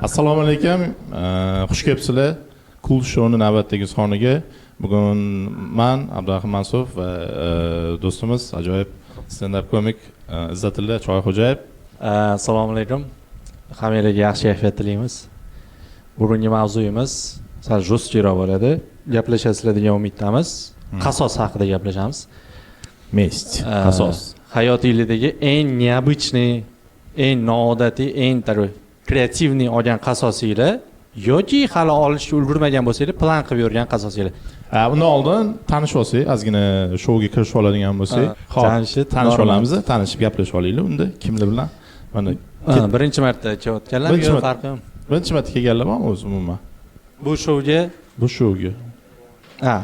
Assalomu alaykum. Xush kelibsizlar Cool Show'ni navbatdagi soniga. Bugun man, Abdurahim Mansur va do'stimiz, ajoyib stand-up komik Izzatilla Choyxo'jayev. Assalomu alaykum. Hammanglarga yaxshi kayfiyat tilaymiz. Bugungi mavzuyimiz sal жесткий roq bo'ladi. Gaplashasizlar degan umiddamiz. Qasos haqida gaplashamiz. Месть, qasos. Hayotinglardagi eng необычный, eng noodatiy, eng такой креативный olgan qasosinglar yoki hali olishga ulgurmagan bo'lsanglar, plan qilib yurgan qasosinglar. Undan oldin tanishib olsak, ozgina shouga kirishib oladigan bo'lsak. Xo'p, Jamshid tanishib Norman. olamiz, tanishib gaplashib olaylik unda. Kimlar bilan? Mana Birinchi marta kelayotganlar Birinchi yo marta. farqi yo'q. Birinchi marta kelganlar bormi o'zi umuman? Bu shouga? Bu shouga. Ha,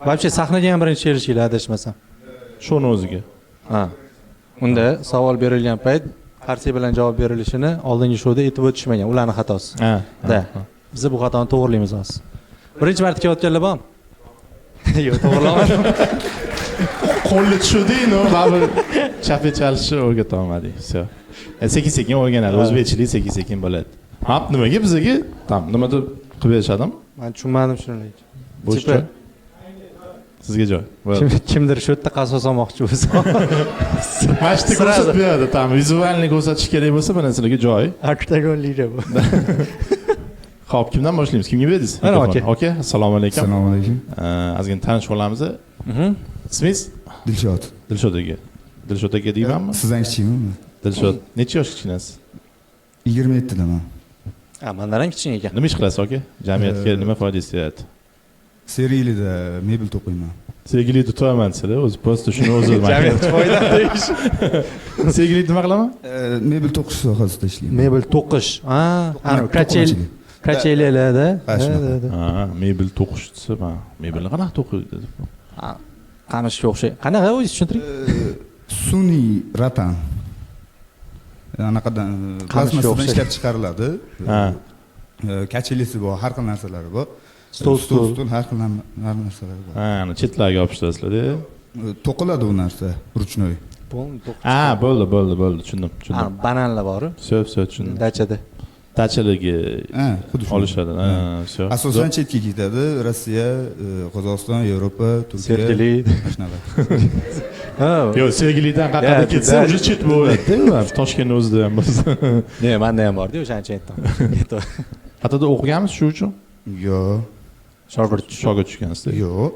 вообще sahnaga ham birinchi kelishinglar, adashmasam. Shoni o'ziga. Ha. Unda savol berilgan payt qarsak bilan javob berilishini oldingi shouda aytib o'tishmagan, ularni xatosi. Да. Biz bu xatoni to'g'rilaymiz hozir. Birinchi marta kelayotganlar bormi? Yo'q, to'g'irlamadim. Qo'lni tushirdik, но baribir chapak chalishni o'rgatolmadik. Всё. Sekin sekin o'rganadi. O'zbekchilik sekin sekin bo'ladi. Ha, nimaga bizaga там nimadir qilib berishadimi? Man tushunmadim shuni lekin. Bo'sh Типа joy. Sizga joy. Bo'ldi. Kimdir shu yerda qasos olmoqchi bo'lsa. Mana shu yerda Сразу. ko'rsatib beradi. Там визуальный ko'rsatish kerak bo'lsa, mana sizlarga joy. Oktagon liga bu. Xo'p, kimdan boshlaymiz? Kimga berdingiz? Mana, Mikrofon. Aka. Aka, assalomu alaykum. Assalomu alaykum. Ozgina tanishib olamiz. Ismingiz? Dilshod. Dilshod aka. Dilshod aka deymanmi? Sizdan kichikmi? Dilshod, necha yosh kichkinasiz? 27daman. Ha, mandan ham kichkina ekan. Nima ish qilasiz, aka? Jamiyatga nima foydangiz tegadi? Sergelida mebel to'qiyman. Sergelida turaman desalar, o'zi просто shuni o'zi. Jamiyat foyda deyish. Sergelida nima qilaman? Mebel to'qish sohasida ishlayman. Mebel to'qish. Ha, ana качель To'qimachilik. Качели larda. Ha, shunaqa. Ha, mebel to'qish desa, man mebelni qanaqa to'qiydi dedim. Qamishga o'xshaydi. Qanaqa, o'zingiz tushuntiring. Sun'iy rotan. Anaqadan Qamishga plastmassadan o'xshaydi. ishlab chiqariladi. Ha. Качели si bor, har xil narsalari bor. Stol, stol, stol. Stol, har xil narsalari bor. Ha, ana chetlarga yopishtirasizlar-da. To'qiladi u narsa ручной. Полный to'qish. Ha, bo'ldi, bo'ldi, bo'ldi, tushundim, Ha, tushundim. Bananlar bor. Всё, всё, tushundim. Dachada. Dachalarga Ha, xuddi shunday. olishadi. Ha, всё. Asosan chetga ketadi. Rossiya, Qozog'iston, Yevropa, Turkiya. Sergeli. Mana shunaqa. Ha. Yo'q, Sergelidan qayerda Ya, ketsa, уже chet bo'ladida, Toshkentni o'zida ham bo'lsa. Ne, manda ham bordi, o'shaning uchun aytdim. Qayerda o'qiganmiz shu uchun? Yo'q. Shogird. Shogird tushgansizda. Yo'q.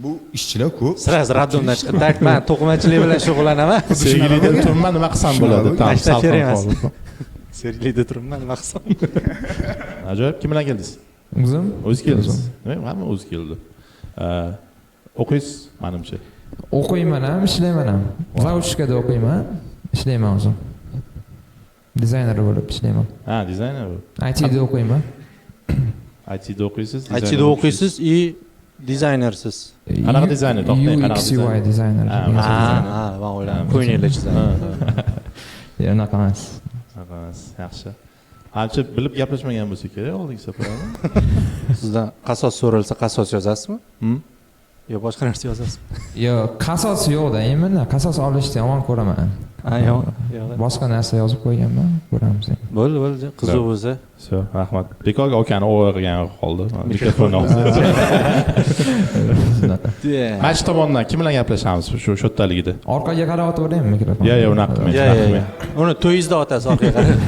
Bu ishchilar ko'p. Сразу роддом dan chiqib, так, man to'qimachilik bilan shug'ullanaman. Sergelida turibman, nima qilsam bo'ladi? Shunaqa Tam, Maktab salqin kerak emas. hol. Sergelida turibman, nima qilsam? Ajoyib, kim bilan keldingiz? O'zim. O'zi keldingiz. Nima, hamma o'zi keldi. O'qiysiz, manimcha. O'qiyman ham, ishlayman ham. Заочка da o'qiyman, ishlayman o'zim. Dizayner bo'lib ishlayman. Ha, dizayner. ITda o'qiyman. ITda o'qiysiz. ITda o'qiysiz и dizaynersiz. Qanaqa dizayner? To'xtang, qanaqa UX UI dizayner? dizayner. Ha, Ha, man o'yladim. Ko'ylaklar chizadi. Yo'q, unaqa emas. Unaqa emas, yaxshi. Ancha bilib gaplashmagan bo'lsa kerak oldingi safar. Sizdan qasos so'ralsa, qasos yozasizmi? Hmm? Yo boshqa narsa yozasizmi? Yo'q, qasos yo'qda, именно qasos olishni yomon ko'raman. Ha, yo'q. Yo'q. Boshqa narsa yozib qo'yganman, ko'ramiz endi. Bo'ldi, bo'ldi. Qiziq bo'lsa. Всё, rahmat. Bekorga akani ovora qilgan qoldi. Mikrofon oldi. Shunaqa. Mana shu tomondan kim bilan gaplashamiz shu yerdaligida? Orqaga qarab otaveraymi mikrofon? Yo'q, unaqa qilmang. Ya, unaqa ya, qilmang. Ya. Uni to'yingizda otasiz orqaga qarab.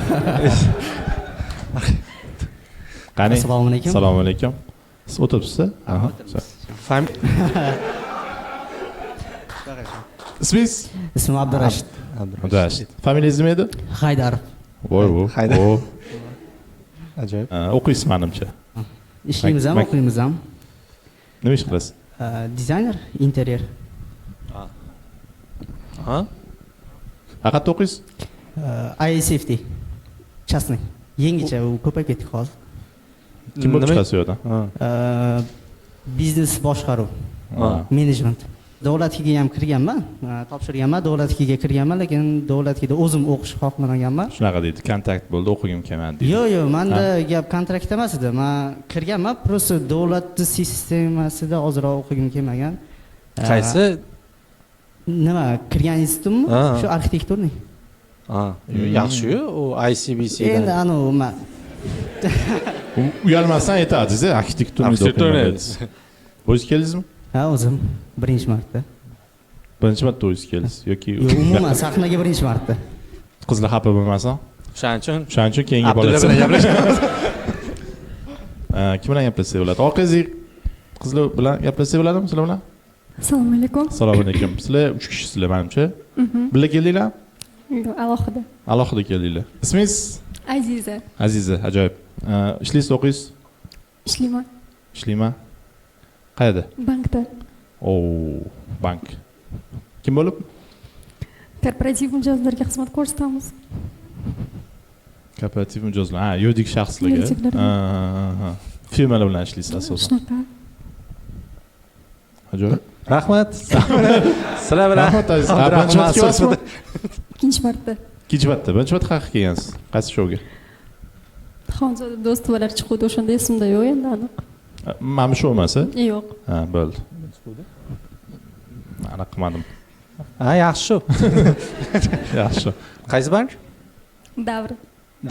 Qani? Assalomu alaykum. Assalomu alaykum. Siz o'tiribsiz? Aha. Всё. Ismingiz? Ismim Abdurashid. Abdurashid. Familiyangiz nima edi? Haydarov. Voy, voy. Haydar. O. Ajoyib. Ha, o'qiysiz, manimcha. Ishlaymiz ham, o'qiymiz ham. Nima ish qilasiz? Dizayner, interyer. Ha? Qayerda o'qiysiz? ISFT. Частный. Yangicha u, ko'payib ketdik hozir. Kim bo'lib Nima? chiqasiz u yerdan? Ha. Biznes boshqaruv, Ha. menejment. Davlatga ham kirganman, topshirganman, davlatga kirganman, lekin davlatga o'zim o'qish xohlamaganman. Shunaqa deydi, kontrakt bo'ldi, o'qigim kelmadi deydi. Yo'q, manda gap kontraktda emas edi. Man kirganman, просто davlatni sistemasida ozroq o'qigim kelmagan. Qaysi? Nima, kirgan institutmi? Ha. Shu архитектурный. Ha, yaxshi-yu, u ICBC Endi dan. anavi man Uyalmasdan aytadingiz, arxitekturniy o'qiyman dedingiz. O'zingiz keldingizmi? Ha, o'zim birinchi marta. Birinchi marta o'zingiz keldingiz yoki umuman sahnaga birinchi marta. Qizlar xafa bo'lmasin. O'shaning uchun keyingi Abdulla bilan gaplashamiz. Kim bilan gaplashsak bo'ladi? Orqangizga qizlar bilan gaplashsak bo'ladimi sizlar bilan? Assalomu alaykum. Assalomu alaykum. Sizlar 3 kishisizlar menimcha. Birga keldinglarmi? Yo'q, alohida. Alohida keldinglar. Ismingiz? Aziza. Aziza, ajoyib. Ishlaysiz, o'qiysiz? Ishlayman. Ishlayman. Qayerda? Bankda. O, bank. Kim bo'lib? Korporativ mijozlarga xizmat ko'rsatamiz. Korporativ mijozlar, ha, yuridik shaxslarga. Ha. Firmalar bilan ishlaysiz asosan. Shunaqa. Ajoyib. Rahmat. Sizlar bilan. Rahmat Aziz. Birinchi marta kelyapsizmi? Ikkinchi marta. Ikkinchi marta. Birinchi marta qayerga kelgansiz? Qaysi shouga? Xonzoda do'stvalar chiquvdi, o'shanda esimda yo'q endi aniq. Mana shu emas, a? Yo'q. Ha, bo'ldi. Aniq qilmadim. Ha, yaxshi shu. Yaxshi. Qaysi bank? Davr.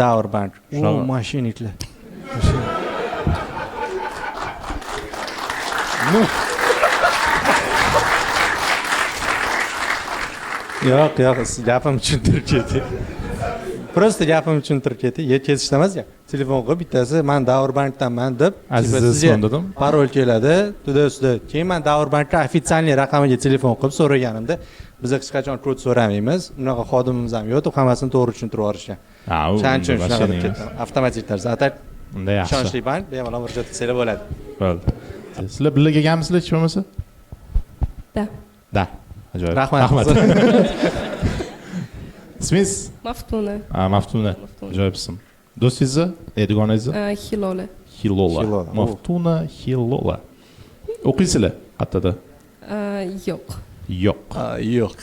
Davr bank. O, mashiniklar. Yo'q, yo'q, gapim tushuntirib ketdi. Prosta gapim tushuntirib ketdi. Yetkazishda emas, telefon qilib bittasi men Davr bankdanman deb Aziza ismim dedim. Parol keladi, tuda-suda. Keyin men Davr bankka ofitsialniy raqamiga telefon qilib so'raganimda, biz hech qachon kod so'ramaymiz, unaqa xodimimiz ham yo'q deb hammasini to'g'ri tushuntirib yuborishgan. Ha, u O'shaning uchun shunaqa deb ketdim. Avtomatik tarzda. Atak unda yaxshi. Ishonchli bank, bemalol murojaat qilsanglar bo'ladi. Bo'ldi. Sizlar birga kelganmisizlar hech bo'lmasa? Da. Da. Ajoyib. Rahmat. Rahmat. Ismingiz? Maftuna. Ha, Maftuna. Ajoyib ism. Do'stingizni, dugonangizni? Hilola. Hilola. Maftuna Hilola. O'qiysizlar qayerda? Yo'q. Yo'q. Yo'q.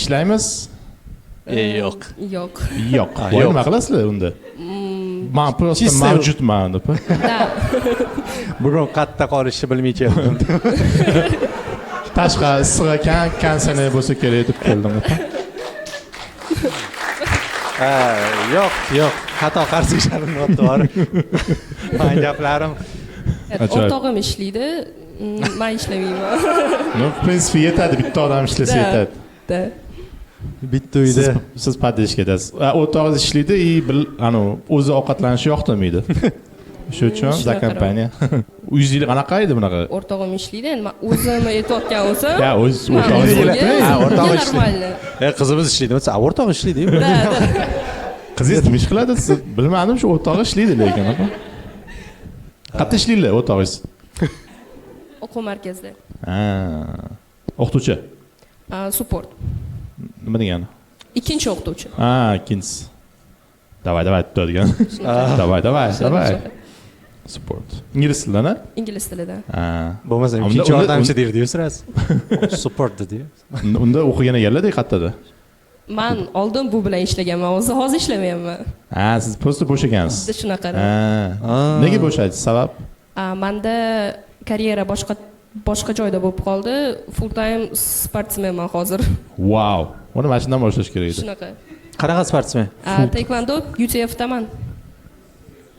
Ishlaymiz? Yo'q. Yo'q. Yo'q. Voy, nima qilasizlar unda? Men prosta mavjudman deb. Da. Bugun qayerda qolishni bilmay keldim. Tashqari issiq ekan, konditsioner bo'lsa kerak deb keldim. Yo'q, yo'q. Xato qarshi ishlarim noto'g'ri. Men gaplarim. O'rtog'im ishlaydi, men ishlamayman. No, в принципе, yetadi, bitta odam ishlasa yetadi. Da. Bitta uyda siz podeshkadasiz. O'rtog'ingiz ishlaydi, i o'zi ovqatlanishi yoqtirmaydi. Shu uchun za kompaniya. Uyingiz qanaqa edi bunaqa? O'rtog'im ishlaydi, endi men o'zimni aytayotgan bo'lsam. Ya, o'z o'rtog'ingiz ishlaydi. Ha, o'rtog'i ishlaydi. Qizimiz ishlaydi, desa, o'rtog'i ishlaydi. Da, da. Qizingiz nima ish qiladi? Siz bilmadim, shu o'rtog'i ishlaydi lekin. Qayerda ishlaydilar o'rtog'ingiz? O'quv markazida. Ha. O'qituvchi. Support. Nima degani? Ikkinchi o'qituvchi. Ha, ikkinchisi. Davay, davay tutadigan. Davay, davay, davay. Support. Ingliz tilidan, a? Ingliz tilidan. Ha. Bo'lmasa ikkinchi yordamchi derdi-yu sirasi. Support dedi-yu. Unda o'qigan ekanlar-da qayerda? Men oldin bu bilan ishlaganman, o'zi hozir ishlamayapman. Ha, siz prosta bo'shagansiz. Shunaqa. Ha. Nega bo'shadingiz? Sabab? Menda karyera boshqa joyda bo'lib qoldi. Full time sportsmenman hozir. Wow. Uni mana shundan boshlash kerak edi. Shunaqa. Qanaqa sportsmen? Taekwondo UTFdaman.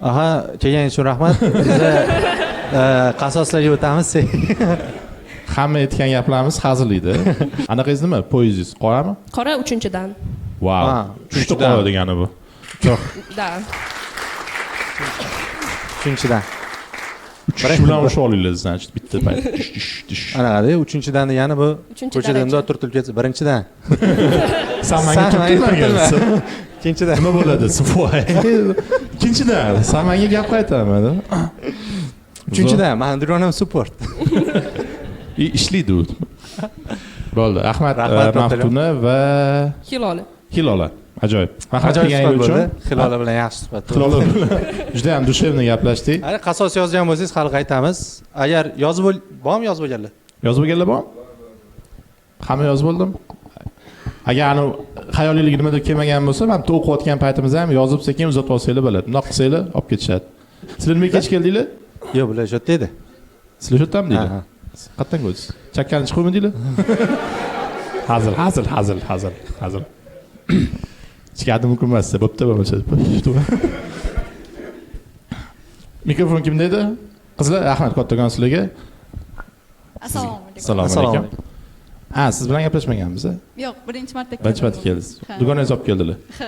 Aha, kelganingiz uchun rahmat. Biz qasoslarga o'tamiz. Hamma aytgan gaplarimiz hazil edi. Anaqangiz nima? Poyezdingiz qorami? Qora 3-dan. Wow. 3ta qora degani bu. Yo'q. Da. 3-dan. 3 bilan o'sha olinglar, значит, bitta payt. Anaqada 3-dan degani bu ko'chada bundoq turtilib ketsa, 1-dan. San menga turtilmagansan. Ikkinchidan nima bo'ladi? Voy. Ikkinchidan, san menga gap qaytarma. 3-dan, meni dugonam support. Ishlaydi u. Bo'ldi. Rahmat, Maftuna va Hilola. Hilola. Ajoyib. Rahmat kelganingiz uchun. Hilola bilan yaxshi suhbat. Hilola bilan juda ham dushovni gaplashdik. Agar qasos yozgan bo'lsangiz hali qaytamiz. Agar yozib bormi, yozib bo'lganlar? Yozib bo'lganlar bormi? Hamma yozib bo'ldim. Agar anu xayolingizga nimadir kelmagan bo'lsa, mana bu o'qiyotgan paytimizda ham yozib sekin uzatib olsanglar bo'ladi. Bundoq qilsanglar olib ketishadi. Sizlar nimaga kech keldinglar? Yo'q, bular shu yerda edi. Sizlar shu yerdami deydi? Qayerdan ko'rdingiz? Chakkani chiquvmi deydi? Hazil, hazil, hazil, hazil, hazil. Chiqadi mumkin emas, bo'pti bo'lmasa. Mikrofon kimda edi? Qizlar, rahmat kattakon sizlarga. Assalomu alaykum. Assalomu alaykum. Ha, siz bilan gaplashmaganmiz, a? Yo'q, birinchi marta keldim. Birinchi marta keldingiz. Ha. Dugonangiz olib keldilar. Ha.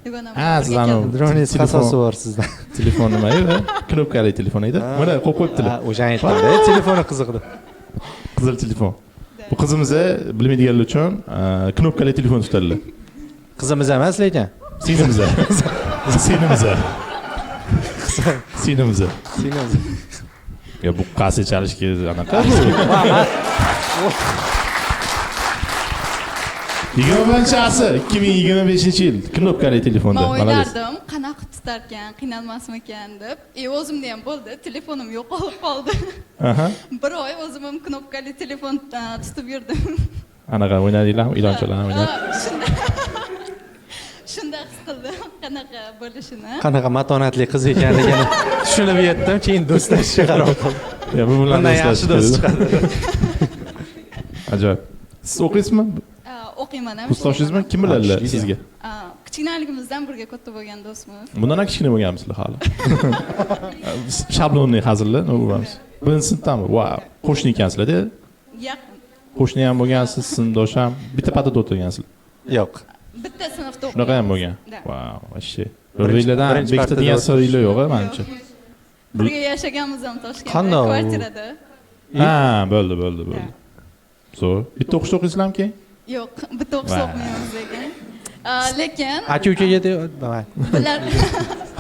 Dugonam. Ha, siz anavi Dugonangiz qasosi bor sizda. Telefon nima edi? Knopkali telefon edi. Mana qo'yib qo'yibdilar. O'shani aytdim-da, telefoni qiziq deb. Qizil telefon. Bu qizimiz bilmaydiganlar uchun knopkali telefon tutadilar. Qizimiz emas lekin. Singlimiz. Singlimiz. Singlimiz. Singlimiz. Ya bu qasi chalishga anaqa bu. 21 asr 2025-yil knopkali telefonda. Men o'ylardim, qanaqa tutarkan, qiynalmasmikan deb. O'zimda ham bo'ldi, telefonim yo'qolib qoldi. Aha. Bir oy o'zim ham knopkali telefon tutib yurdim. Anaqa o'ynadinglarmi? Ilonchalarni o'ynab. Shunda his qildim qanaqa bo'lishini. Qanaqa matonatli qiz ekanligini tushunib yetdim, keyin do'stlashishga qaror qildim. Ya bu bilan yaxshi do'st chiqadi. Ajoyib. Siz o'qiysizmi? O'qiyman ham. Kursdoshingizmi? Kim biladilar sizga? Kichkinaligimizdan birga katta bo'lgan do'stmiz. Bundan ham kichkina bo'lganmisizlar hali. Shablonli hazillar, nima bo'lamiz? Birinchi sinfdami? Vau, qo'shni ekansizlar-da. Yaqin. Qo'shni ham bo'lgansiz, sinfdosh ham, bitta patada o'tirgansizlar. Yo'q. Bitta sinfda o'qigan. Shunaqa ham bo'lgan. Vau, вообще. Bir-biringlardan bekitadigan siringlar yo'q, menimcha. Birga yashaganmiz ham Toshkentda, kvartirada. Ha, bo'ldi, bo'ldi, bo'ldi. Zo'r. Bitta o'qishda o'qiysizlarmi keyin? Yo'q, bitta o'qishda o'qimaymiz lekin. Lekin aka ukaga deb bular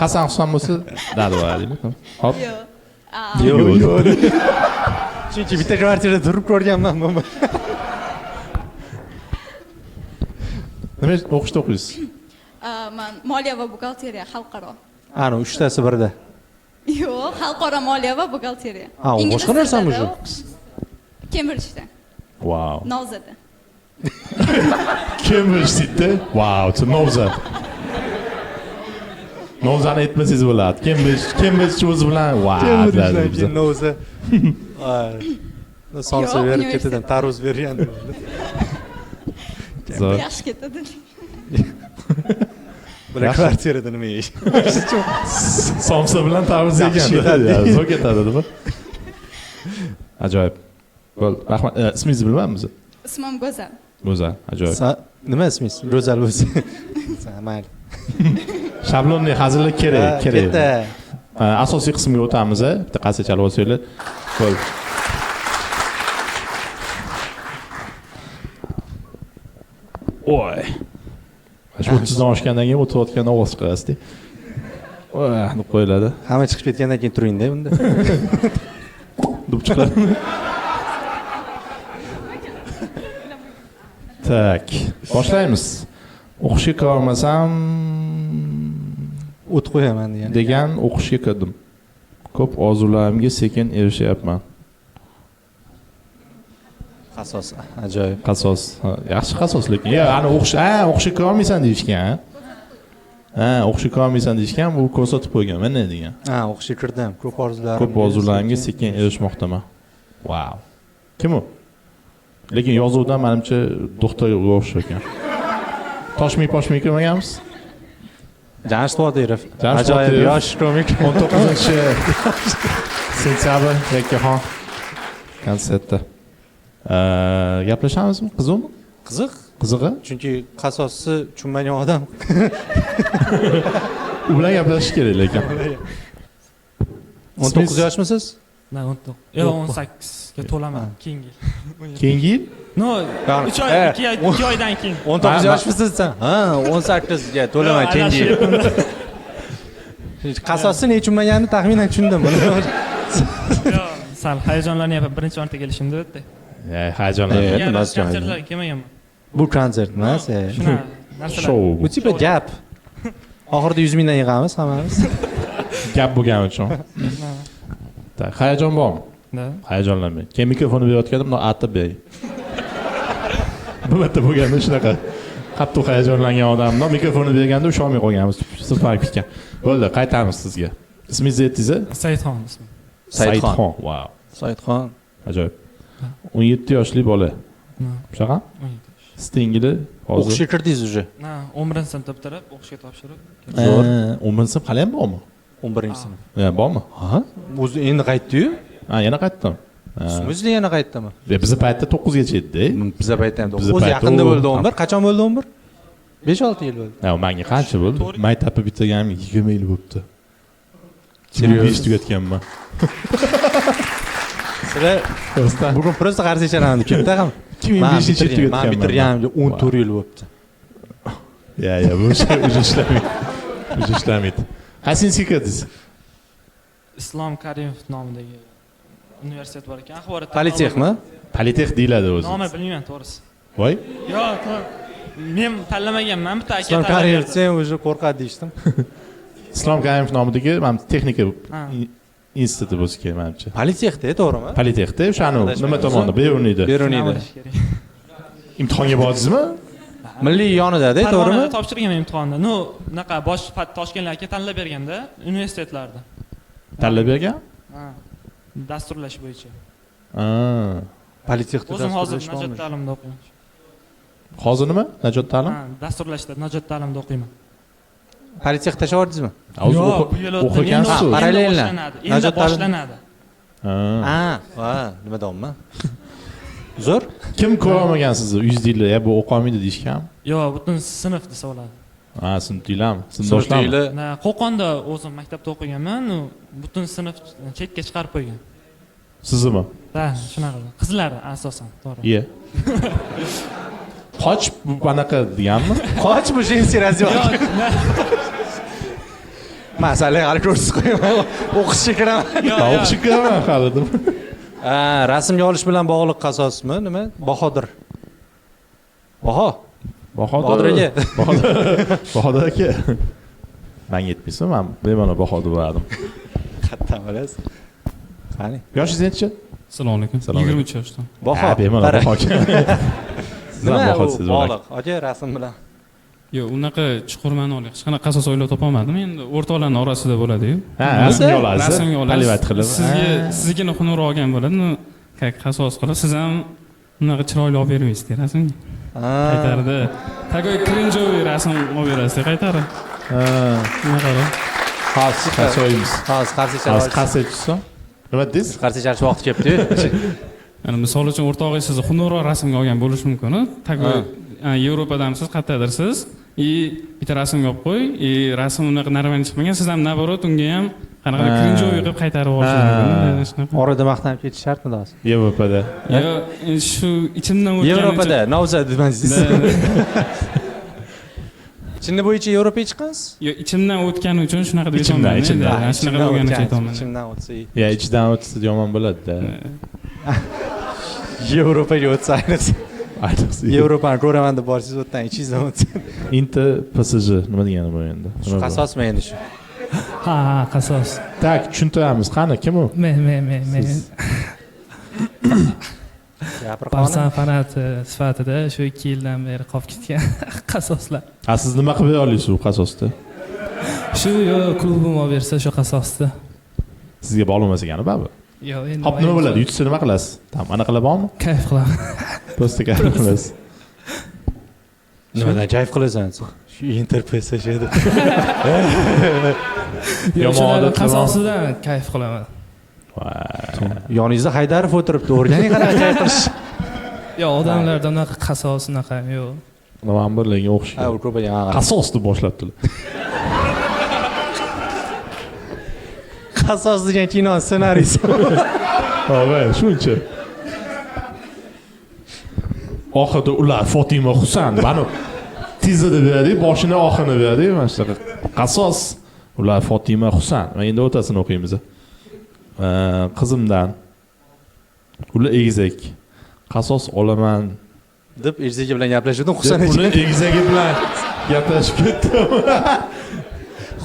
Hasan Husan bo'lsa, dadi bo'ladimi? Hop. Yo'q. Yo'q, yo'q. Chunki bitta kvartirada turib ko'rganman buni. Nima o'qishda o'qiysiz? Men moliya va buxgalteriya xalqaro. Ana, uchtasi birda. Yo'q, xalqaro moliya va buxgalteriya. Ha, u boshqa narsami shu? Cambridge'da. Wow. Novzada. Cambridge deydi. Wow, Novza. Novzani aytmasangiz bo'ladi. Cambridge o'zi bilan wow. Cambridge'dan keyin Novza. Somsa berib ketidan tarvuz bergan. Yaxshi ketadi. Bular kvartirada nima yeyish? Somsa bilan tarvuz yegan. Zo'r ketadi, nima? Ajoyib. Bo'ldi, rahmat. Ismingizni bilmaymiz. Ismim Go'zal. Go'zal, ajoyib. Nima ismingiz? Go'zal bo'lsa. Mayli. Shablonli hazillik kerak, kerak. Asosiy qismga o'tamiz, bitta qarsak chalib olsanglar. Bo'ldi. Oy. Shu 30 dan oshgandan keyin o'tirayotganda ovoz chiqarasiz-da. Oy, deb qo'yiladi. Hamma chiqib ketgandan keyin turing-da unda. Deb chiqadi. Tak, boshlaymiz. O'qishga kira olmasam o't qo'yaman degan. Degan o'qishga kirdim. Ko'p orzularimga sekin erishyapman. Qasos, ajoyib. Qasos, yaxshi qasos lekin. Ya, ana o'qish, ha, o'qishga kira olmaysan deyishgan. Ha, o'qishga kira olmaysan deyishgan, bu ko'rsatib qo'ygan, mana degan. Ha, o'qishga kirdim. Ko'p orzularim. Ko'p orzularimga sekin erishmoqdaman. Wow. Kim u? Lekin yozuvdan menimcha doktorga o'xshar ekan. Toshmi poshmi kirmaganmiz? Jamshid Qodirov. Ajoyib yosh komik. 19 sentyabr Yakkaxon konsertda. Gaplashamizmi? Qiziqmi? Qiziq. Qizig'i? Chunki qasosni tushunmagan odam. U bilan gaplashish kerak lekin. 19 yoshmisiz? Men 19. Yo'q, 18 ga to'laman keyingi yil. Keyingi yil? No, 3 oy, 2 oydan keyin. 19 yoshmisiz sen? Ha, 18 ga to'laman keyingi yil. Qasosni ne tushunmaganini taxminan tushundim. Yo'q, sal hayajonlanyapman, birinchi marta kelishimda bitta. Hayajonlanyapman. Konsertlarga kelmaganman. Bu konsert emas, shunaqa shou. Bu tipa gap. Oxirida 100 mingdan yig'amiz hammamiz. Gap bo'lgani uchun. Hayajon bormi? Da. Hayajonlanmang. Keyin mikrofonni berayotgandim, bundoq atib bering. Bu marta bo'lganda shunaqa qattiq hayajonlangan odamni mikrofonni berganda usholmay qolganmiz. Sirpanib ketgan. Bo'ldi, qaytamiz sizga. Ismingizni aytdingiz? Saidxon ismim. Saidxon. Vau. Saidxon. Ajoyib. 17 yoshli bola. Shunaqa? Stingili hozir. O'qishga kirdingiz уже. Ha, 11-sinfda bitirib, o'qishga topshirib. Zo'r. 11-sinf hali ham bormi? 11-sinf. Ya, bormi? Ha? O'zi endi qaytdi-yu. Ha, yana qaytdim. O'zida yana qaytdimi? Bizni paytda 9gacha edi-da. Biza paytda ham 9. O'zi yaqinda bo'ldi 11. Qachon bo'ldi 11? 5-6 yil bo'ldi. Ha, menga qancha bo'ldi? Maktabni bitirganim 20 yil bo'libdi. 2005 tugatganman. Sizlar bugun просто qarshi icharaman deb kelibdi ham. 2005 tugatganman. Men bitirganimga 14 yil bo'libdi. Ya, ya, bu уже ishlamaydi. Уже ishlamaydi. Qaysinisiga kirdingiz? Islom Karimov nomidagi universitet bor ekan. Axborot. Politexmi? Politex deyiladi o'zi. Nomi bilmayman, to'g'risi. Voy. Yo'q, to'g'ri. Men tanlamaganman, bitta aka. Islom Karimov sen уже qo'rqadi deyishdim. Islom Karimov nomidagi mana texnika instituti bo'lsa kerak menimcha. Politexda, to'g'rimi? Politexda, o'shani nima tomonda? Beruniyda. Beruniyda. Imtihonga bordingizmi? Milliy yonida-da, to'g'rimi? Topshirgan imtihonni. Ну, unaqa bosh Toshkentlik aka tanlab berganda universitetlarda. Tanlab bergan? Ha. Dasturlash bo'yicha. Ha. Politexda o'zim hozir Najot ta'limida o'qiyman. Hozir nima? Najot ta'lim? Ha, dasturlashda Najot ta'limida o'qiyman. Politexda tashlab yubordingizmi? Yo'q, bu yil o'qigansiz. Parallelni. Endi boshlanadi. Ha, ha, nima deyapman? Zo'r. Kim ko'ra olmagan sizni? Uyingizdagilar, ya bu o'qolmaydi deyishganmi? Yo'q, butun sinf desa bo'ladi. Ha, sinfdagilarmi? Sinfdoshlarmi? Na, Qo'qonda o'zim maktabda o'qiganman, butun sinf chetga chiqarib qo'ygan. Siznimi? Ha, shunaqa. Qizlar asosan, to'g'ri. Ye. Qoch bu anaqa deganmi? Qoch bu женский раздевалка. Masala hali ko'rsatib qo'yaman. O'qishga kiraman. O'qishga kiraman hali dedim. Ha, rasmga olish bilan bog'liq qasosmi, nima? Bahodir. Baho. Bahodir aka. Bahodir aka. Menga yetmaysizmi? Men bemalol Bahodir bo'lardim. Qayerdan bilasiz? Qani? Yoshingiz necha? Assalomu alaykum. 23 yoshdan. Baho. Bemalol Baho aka. Nima u bog'liq? Aka, rasm bilan. Yo'q, unaqa chuqur ma'noli hech qanaqa qasos o'ylab topolmadim. Endi o'rtoqlarning orasida bo'ladi-yu. Ha, rasmga olasiz. Rasmga olasiz. Palivat qilib. Sizga siznikini xunukroq olgan bo'ladi. Как qasos qilib, siz ham unaqa chiroyli olib bermaysiz rasmga. Qaytardi. Такой cringe'oviy rasm olib berasiz, qaytarib. Ha. Unaqa. Hozir qasoyimiz. Hozir qarshi chalasiz. Qarshi tushsa. Nima dedingiz? Qarshi chalish vaqti kelibdi-yu. Ya'ni misol uchun o'rtog'ingiz sizni xunukroq rasmga olgan bo'lishi mumkin-ku. Такой Yevropadanmisiz, qayerdadirsiz? И bitta rasmga olib qo'y, и rasm unaqa нормально chiqmagan, siz ham наоборот unga ham qanaqadir cringe'oviy qilib qaytarib olishingiz mumkin. Orada maqtanib ketish shartmi hozir? Yevropada. Yo'q, shu ichimdan o'tgan. Yevropada, novza demangiz. Chinni bo'yicha Yevropaga chiqqansiz? Yo'q, ichimdan o'tgani uchun shunaqa deb aytaman. Ichimdan, shunaqa bo'lgani uchun aytaman. Ichimdan o'tsa. Ya, ichidan o'tsa yomon bo'ladi-da. Yevropaga o'tsa ayniqsa. Yevropani ko'raman deb borsangiz, o'tdan ichingizdan o'tsa. Inter PSG nima degani bu endi? Shu qasosmi endi shu? Ha, ha, qasos. Tak, tushuntiramiz. Qani, kim u? Men. Barsa fanati sifatida shu 2 yildan beri qolib ketgan qasoslar. Ha, siz nima qilib bera olasiz u qasosda? Shu yo klubim olib bersa shu qasosda. Sizga bog'liq emas ekani baribir. Yo'q, endi. Hop, nima bo'ladi? Yutsa nima qilasiz? Tam, anaqa bormi? Kayf qilaman. Просто kayf qilasiz. Nimadan kayf qilasan? Shu Inter PSG deb. Yomon odat qasosidan kayf qilaman. Yoningizda Haydarov o'tiribdi, o'rganing qanaqa kayf qilish. Yo'q, odamlarda unaqa qasos unaqa yo'q. Nima bir lekin o'xshaydi. Ha, u ko'pagan. Qasos deb boshlabdilar. Qasos degan kino ssenariysi. Ha, shuncha. Oxirida ular Fotima Husan, bani tezida beradi, boshini oxirini beradi, mana shunaqa qasos. Ular Fotima Husan. Mana endi o'rtasini o'qiymiz. Qizimdan ular egizak. Qasos olaman deb egizagi bilan gaplashuvdim, Husan uni egizagi bilan gaplashib ketdim.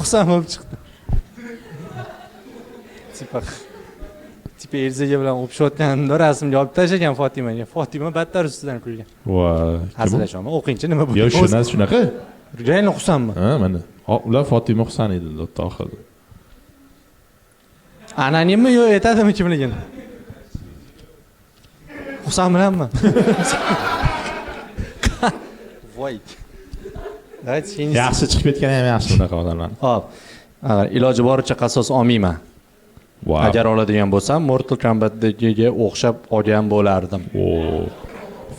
Husan bo'lib chiqdi. Tipa egizagi bilan o'pishayotganimda rasmga olib tashlagan Fotimaga. Fotima battar ustidan kulgan. Voy, hazillashyapman. O'qingchi, nima bu? Yo'q, shunasi shunaqa. Real Husanmi? Ha, mana. Ular Fotima Husan edi debdi oxirida. Anonimmi yo aytadimi kimligini? Husan bilanmi? Voy. Давайте Yaxshi chiqib ketgani ham yaxshi bunaqa odamlar. Xo'p. Iloji boricha qasos olmayman. Wow. Agar oladigan bo'lsam, Mortal Kombat'dagiga o'xshab olgan bo'lardim.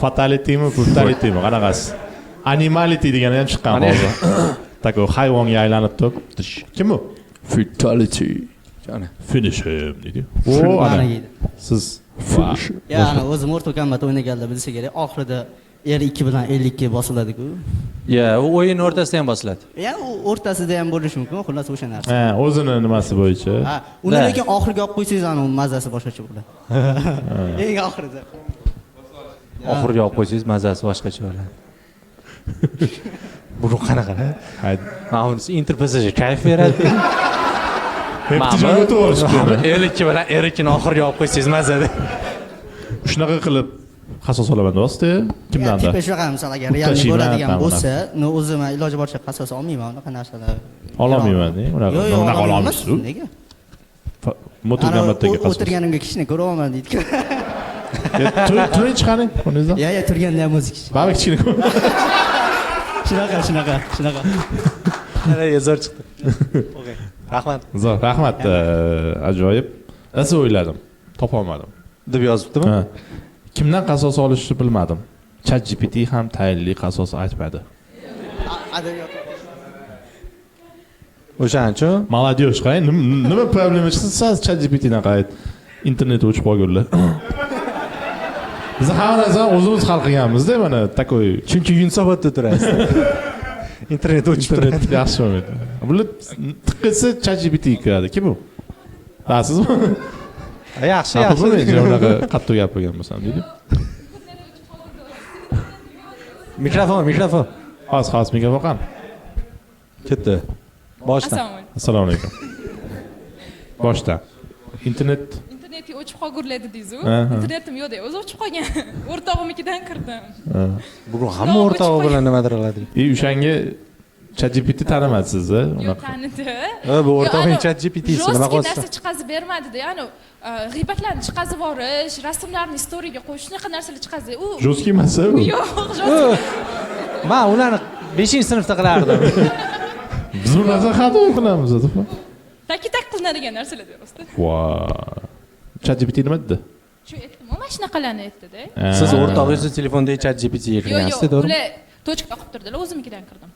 Fatalitymi, brutalitymi, qanaqasi? Animality degani ham chiqqan hozir. Такой hayvonga aylanib turib, kim u? Fatality. Finish him deydi. O, ana. Siz Ya, ana o'zi Mortal Kombat o'ynaganlar bilsa kerak, oxirida R2 bilan L2 bosiladi-ku. Ya, u o'yin o'rtasida ham bosiladi. Ya, u o'rtasida ham bo'lishi mumkin, xullas o'sha narsa. Ha, o'zini nimasi bo'yicha. Ha, uni lekin oxiriga olib qo'ysangiz, ana mazasi boshqacha bo'ladi. Eng oxirida. Oxiriga olib qo'ysangiz mazasi boshqacha bo'ladi. Bu qanaqa? Mana bunisi interpesajga kayf beradi. Bitta joyga o'tib olish kerak. L2 bilan R2 ni oxiriga olib qo'ysangiz mazada. Shunaqa qilib qasos olaman do'sti. Kimdandir? Tipa shunaqa misol agar realniy bo'ladigan bo'lsa, no o'zim iloji boricha qasos olmayman, unaqa narsalar. Ololmayman, unaqa. Unaqa ololmaysiz. Nega? Mortal Kombat'dagi qasos. O'tirganimga kichkina ko'raman deydi. Turing chiqaring, qo'lingizdan. Ya, ya, turganda ham o'zi kichkina. Baribir kichkina. Shunaqa, shunaqa, shunaqa. Ana zo'r chiqdi. Okay. Rahmat. Zo'r, rahmat. Ajoyib. Rosa o'yladim, topolmadim. Deb yozibdimi? Kimdan qasos olishni bilmadim. ChatGPT ham tayinli qasos aytmadi. O'shaning uchun Молодежь, qarang, nima problema chiqsa, ChatGPTdan qaraydi. Internet o'chib qolganlar. Biz hamma narsani o'zimiz hal qilganmiz-da, mana takoy. Chunki Yunusobodda turasiz. Internet o'chib turadi. Yaxshi bo'lmaydi. Bular tiq etsa ChatGPT kiradi. Kim u? Bilasizmi? Yaxshi, yaxshi. Unaqa qattiq gapirgan bo'lsam deydi. Mikrofon, mikrofon. Hozir, hozir mikrofon qani? Ketdi. Boshdan. Assalomu alaykum. Boshdan. Internet internetga o'chib qolgurlar dedingiz-u. Internetim yo'q-da, o'zi o'chib qolgan. O'rtog'imnikidan kirdim. Bugun hamma o'rtog'i bilan nimadir qiladi. O'shanga ChatGPT tanimadsiz-a? Yo'q, tanidi. Ha, bu o'rtog'ing ChatGPTsi nima qilsa? Narsa chiqazib bermadi-da, ya'ni g'iybatlarni chiqazib yuborish, rasmlarni storiga qo'yish, shunaqa narsalar chiqazdi. U Jo'ski emas-a bu? Yo'q, jo'ski. Men ularni 5-sinfda qilardim. Biz bu narsani xato qilamiz, Taki-tak qilinadigan narsalar rosti. Voy. ChatGPT nima dedi? Shu aytdim, mana shunaqalarni aytdi-da. Siz o'rtog'ingizni telefondagi ChatGPTga kirgansiz, to'g'rimi? Ular tochka o'qib turdilar, o'zimnikidan kirdim.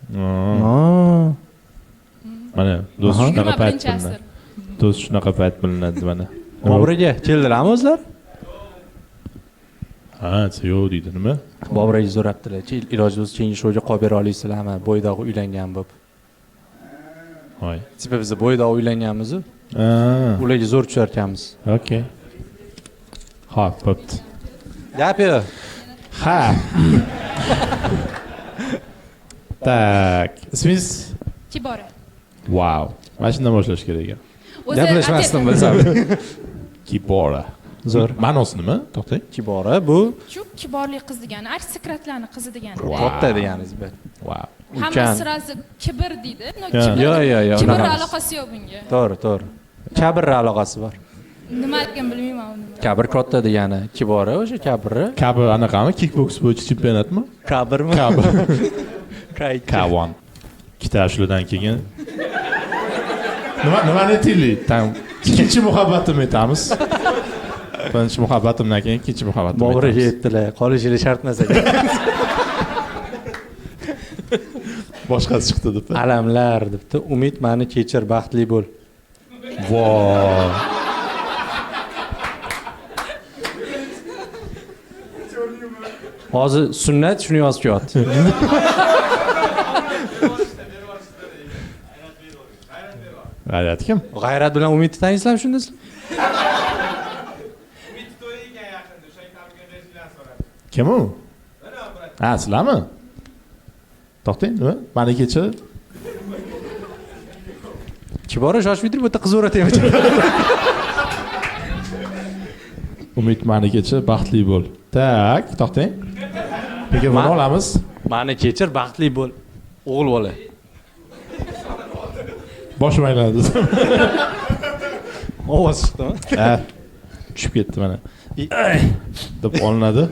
Mana do'st shunaqa payt bilinadi. Do'st shunaqa payt bilinadi mana. Bobur aka, keldilarmi o'zlar? Ha, yo'q deydi, nima? Bobur aka so'rabdilar, iloji bo'lsa keyingi shouga qolib bera olasizlarmi? Bo'ydoq uylangan bo'lib. Voy. Tipa biz bo'ydoq uylanganmiz-u. Ularga zo'r tushar ekanmiz. Okey. Xo'p, bo'pti. Gap yo'q. Ha. Tak, ismingiz? Kibora. Wow. Mana shundan boshlash kerak ekan. Gaplashmasdim bilsam. Kibora. Zo'r. Ma'nosi nima? To'xtang. Kibora bu shu kiborli qiz degani, aristokratlarning qizi degani. Katta deganingiz bu. Wow. Hamma sirasi kibr deydi. No, kibr. Yo'q, yo'q. Kibr aloqasi yo'q bunga. To'g'ri, to'g'ri. Kabrni aloqasi bor. Nimaligini bilmayman uni. Kabr katta degani, kibora o'sha kabrni. Kabr anaqami? Kickboks bo'yicha chempionatmi? Kabrmi? Kabr. K1. Ikkita ashuladan keyin nimani aytaylik? Tam ikkinchi muhabbatimni aytamiz. Birinchi muhabbatimdan keyin ikkinchi muhabbatim. Bobur aka aytdilar, qolishingiz shart emas ekan. Boshqasi chiqdi deb. Alamlar debdi. Umid meni kechir, baxtli bo'l. Voy. Hozir sunnat shuni yozib kelyapti. G'ayrat kim? G'ayrat bilan Umidni taniysizlarmi shunda siz? Kim u? Ha, sizlarmi? To'xtang, nima? Mani kecha Kibora shoshmay turib, bu yerda qiz o'ratyapti. Umid mani kecha baxtli bo'l. Tak, to'xtang. Mikrofonni olamiz. Mani kechir, baxtli bo'l. O'g'il bola. Boshim aylandi. Ovoz chiqdimi? Ha. Tushib ketdi mana. Deb olinadi.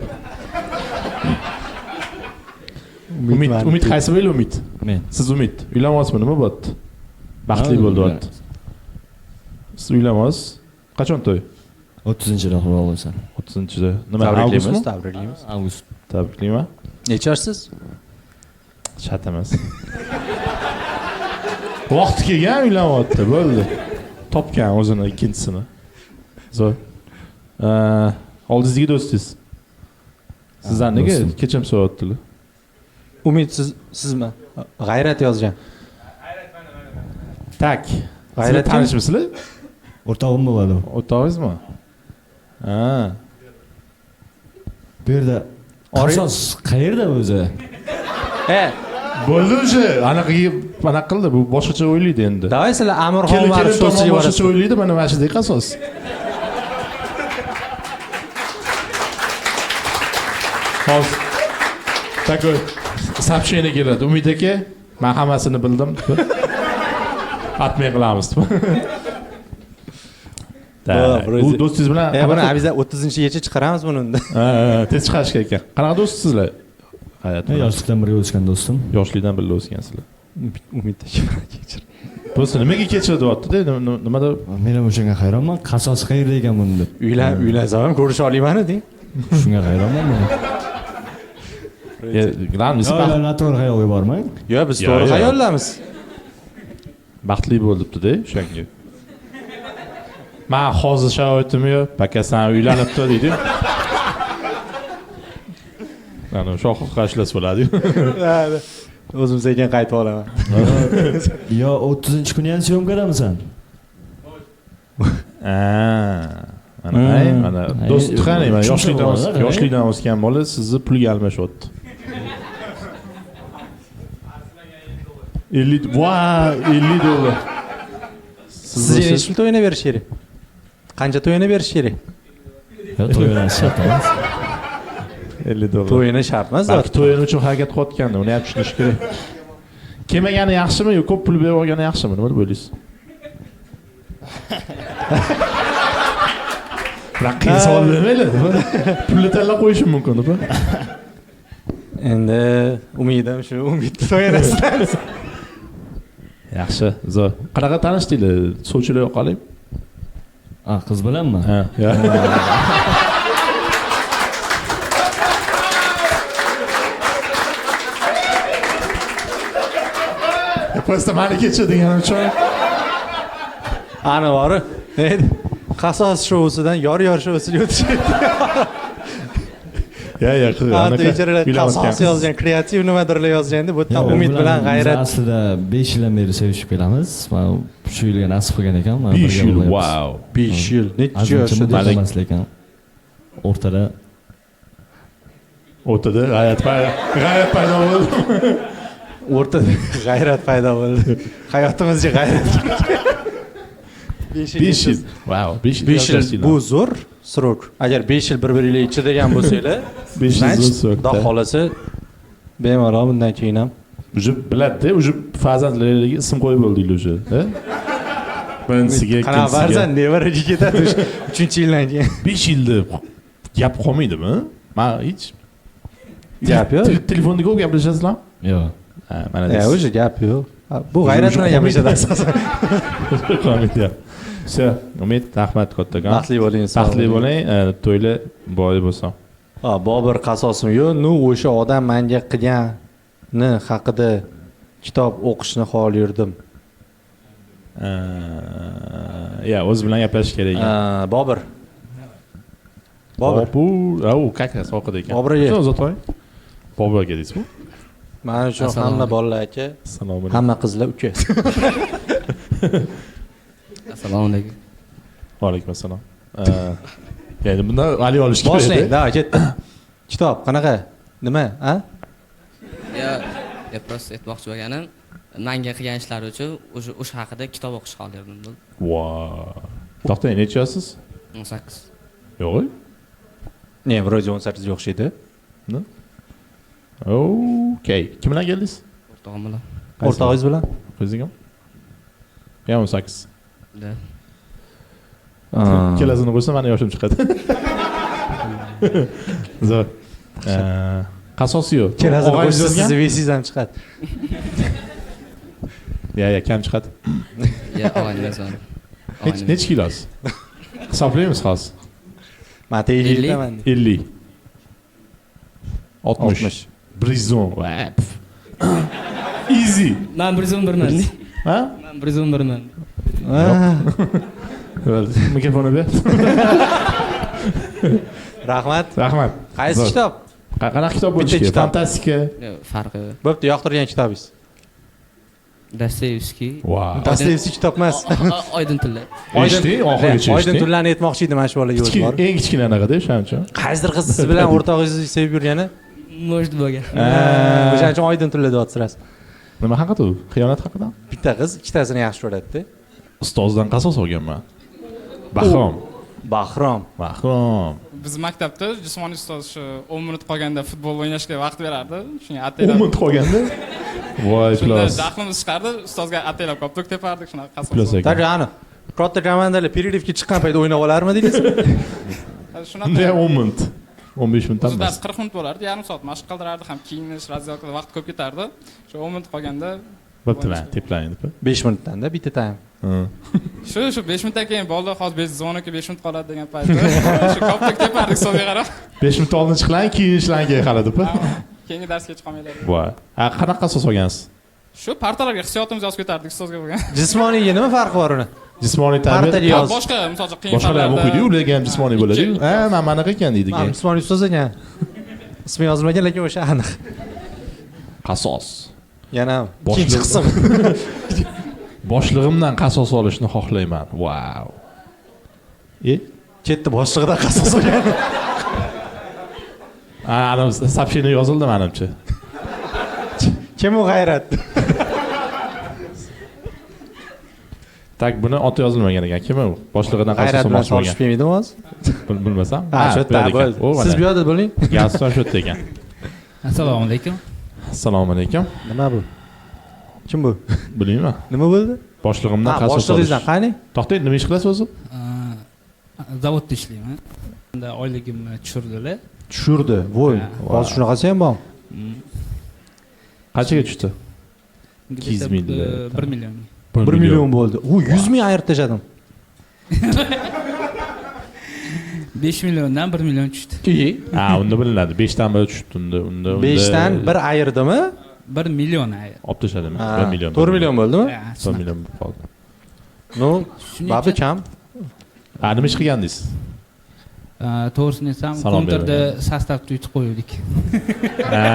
Umid, Umid qaysi bo'yli Umid? Men. Siz Umid. Uylanmayapsizmi? Nima bo'pti? Baxtli bo'ldi deyapti. Siz uylanasiz. Qachon to'y? 30-yilda xudo xohlasa. 30-da. Nima, Tabriklaymiz, avgustmi? tabriklaymiz. Avgust. Tabriklayman. Necha yoshsiz? Shart emas. Vaqti kelgan uylanyapti, bo'ldi. Topgan o'zini ikkinchisini. Zo'r. Oldingizdagi do'stingiz. Sizdan nega kechirim so'rayaptilar? Umid siz sizmi? G'ayrat yozgan. Tak. G'ayrat kim? Tanishmisizlar? O'rtog'im bo'ladi. O'rtog'ingizmi? Ha. Bu yerda qasos qayerda o'zi? Bo'ldi o'sha. Anaqaga anaqa qildi, bu boshqacha o'ylaydi endi. Давай sizlar Amirxon Kelin Umarov tomon boshqacha o'ylaydi, mana mana shu qasos. Hozir такой сообщение keladi. Umid aka, men hammasini bildim. Atmay qilamiz. U do'stingiz bilan buni aviza 30-gacha chiqaramiz buni unda. Ha, tez chiqarish kerak ekan. Qanaqa do'stsizlar? Hayotda yoshlikdan birga o'sgan do'stim. Yoshlikdan birga o'sgansizlar. Umid aka kechir. Bo'lsa nimaga kechir deyapti-da, nimada? Men ham o'shanga hayronman, qasos qayerda ekan buni deb. Uylansam ham ko'risha olmayman deng. Shunga hayronman men. Yo'q, noto'g'ri xayolga bormang. Yo'q, biz to'g'ri xayoldamiz. Baxtli bo'libdi-da o'shanga. Men hozir sharoitim yo'q, pakasan uylanibdi deydi. Ana shoxi qashlasa bo'ladi. O'zim sekin qaytib olaman. Yo, 30-kuni ham syomkadamisan? Mana, mana do'st qani, mana yoshlikdan o'sgan bola sizni pulga almashyapti. 50 va $50. Sizga necha pul to'yini berish kerak? Qancha to'yini berish kerak? Yo'q, to'yini shart emas. $50. To'yini shart emas. Balki to'yini uchun harakat qilayotgandi, uni ham tushunish kerak. Kelmagani yaxshimi yo ko'p pul berib olgani yaxshimi? Nima deb o'ylaysiz? Biroq qiyin savol bermanglar. Pulni tanlab qo'yishim mumkin, deb. Endi umidim shu, umidni to'yinasiz. Yaxshi, zo'r. Qanaqa tanishdinglar? Sovchilar yo'q qoling. Qiz bilanmi? Ha. Просто mani kechir deganim uchun. Ana bori. Neydi? Qasos shousidan yor-yor shousiga o'tishdi. Ya, anaqa qasos yozgan, kreativ nimadirlar yozganda, bu yerdan umid bilan g'ayrat. Aslida 5 yildan beri sevishib kelamiz. Mana shu yilga nasib qilgan ekan. 5 yil, wow. 5 yil. Necha yoshda emas lekin o'rtada g'ayrat paydo bo'ldi. O'rtada g'ayrat paydo bo'ldi. Hayotimizga g'ayrat. 5 yil. Wow, 5 yil. Bu zo'r srok. Agar 5 yil bir-biringlar ichidagan bo'lsanglar, 5 yil zo'r srok. Xudo xolasa bemalol bundan keyin ham уже biladi-da, уже farzandlariga ism qo'yib bo'ldinglar уже, ha? Birinchisiga, ikkinchisiga. Qanaqa farzand nevaraga ketadi 3-yildan keyin. 5 yilda gap qolmaydimi? Men hech gap yo'q. Telefonda ko'p gaplashasizlarmi? Yo'q. Ha, mana deysiz. O'sha gap yo'q. Bu g'ayrat bilan gaplashadi asosan. Qolmaydi. Всё, Umid, rahmat kattakon. Baxtli bo'ling. Baxtli bo'ling, to'ylar boy bo'lsin. Bobur qasosim yo'q, nu o'sha odam menga qilgani haqida kitob o'qishni xohlardim. Ya, o'zi bilan gaplashish kerak ekan. Bobur. Bobur. U как раз ovqat ekan. Bobur aka. Uzatvoy. Bobur aka deysizmi? Mana uchun hamma bolalar aka, hamma qizlar uka. Assalomu alaykum. Va alaykum assalom. Ya'ni bundan Ali olish kerak. Boshlang, da, ketdi. Kitob qanaqa? Nima, a? Ya, просто aytmoqchi bo'lganim, menga qilgan ishlari uchun o'sha haqida kitob o'qish xohlardim. Wow. To'xtang, necha yoshsiz? 18. Yo'q. Ne, вроде 18 ga o'xshaydi. Okey. Kim bilan keldingiz? O'rtog'im bilan. O'rtog'ingiz bilan? Qizingim? Ya 18. Da. Ikkalasini qo'ysa meni yoshim chiqadi. Zo'r. Qasosi yo'q. Ikkalasini qo'shsa sizni vesingiz ham chiqadi. Ya, kam chiqadi. Ya, og'ayni. Necha kilosi? Hisoblaymiz hozir. Men tegishliman. 50. 60. 110. Easy. Men 111man. Ha? Men 111man. Mikrofonni ber. Rahmat. Rahmat. Qaysi kitob? Qanaqa kitob bo'lishi kerak? Fantastika. Farqi yo'q. Bo'pti, yoqtirgan kitobingiz. Dostoyevskiy. Dostoyevskiy kitob emas. Oydin tunlar. Eshiting, oxirigacha Oydin tunlarni aytmoqchi edim, mana shu bolaga o'zi bor. Eng kichkina anaqada o'shaning uchun. Qaysidir qiz siz bilan o'rtog'ingizni sevib yurgani? Может bo'lgan. O'shaning uchun Oydin tunlar deyapsiz. Nima haqida u? Xiyonat haqida? Bitta qiz ikkitasini yaxshi ko'radi-da. Ustozdan qasos olganman. Bahrom. Bahrom. Bahrom. Biz maktabda jismoniy ustoz shu 10 minut qolganda futbol o'ynashga vaqt berardi. Shunga ataylab 10 minut qolganda? Voy, plos. Daxlimiz chiqardi, ustozga ataylab koptok tepardik, shunaqa qasos. Tak, ani katta komandalar перерывga chiqqan payt o'ynab olarmidingiz? Shunaqa 10 minut. 15 minut emas. Dars 40 minut bo'lardi, yarim soat mashq qildirardi, ham kiyinish, razdelka vaqt ko'p ketardi. Shu 10 minut qolganda bo'pti, men teplayin deb. 5 minutdan-da bitta taym. Shu 5 minutdan keyin bo'ldi, hozir 5 zvonokka 5 minut qoladi degan paytda shu koptok tepardik stolga qarab. 5 minut oldin chiqlang, kiyinishlang keyin hali deb. Keyingi darsga kech qolmanglar. Voy. Ha, qanaqa qasos olgansiz? Shu partalarga hissiyotimizni yozib ketardik ustozga bo'lgan. Jismoniyga nima farqi bor uni? Jismoniy tarbiya boshqa, misol uchun qiyin boshqalar ham o'qiydi-yu, ularga ham jismoniy bo'ladi-yu. Ha, men manaqa ekan deydi keyin. Jismoniy ustoz ekan. Ismi yozilmagan, lekin o'sha aniq. Qasos. Yana ikkinchi qism. Boshlig'imdan qasos olishni xohlayman. Vau. Ketdi boshlig'idan qasos olgan. Ana сообщение yozildi menimcha. Kim u G'ayrat? Tak, buni oti yozilmagan ekan. Kim u? Boshlig'idan qasos olmoqchi bo'lgan. G'ayrat bilan kelmaydimi hozir? Bilmasam. Ha, shu yerda bo'ldi. Siz bu yerda bo'ling. Gazton shu yerda ekan. Assalomu alaykum. Assalomu alaykum. Nima bu? Kim bu? Bilmayman. Nima bo'ldi? Boshlig'imdan qasos olish. Boshlig'ingizdan qani? To'xtang, nima ish qilasiz o'zi? Zavodda ishlayman. Unda oyligimni tushirdilar. Tushirdi. Voy, hozir shunaqasi ham bormi? Qanchaga tushdi? 200 ming. 1 million. 1 million bo'ldi. U 100 ming ayirib tashladim. 5 milliondan 1 million tushdi. Ha, unda bilinadi. 5 dan 1 tushdi unda. Unda 5 dan 1 ayirdimi? 1 million ayirdi. Olib tashladimi? 1 million. 4 million bo'ldimi? 4 million bo'lib qoldi. Ну, babi kam. Ha, nima ish qilgandingiz? To'g'risini aytsam, kontrda sostavda yutib qo'ydik. Ha.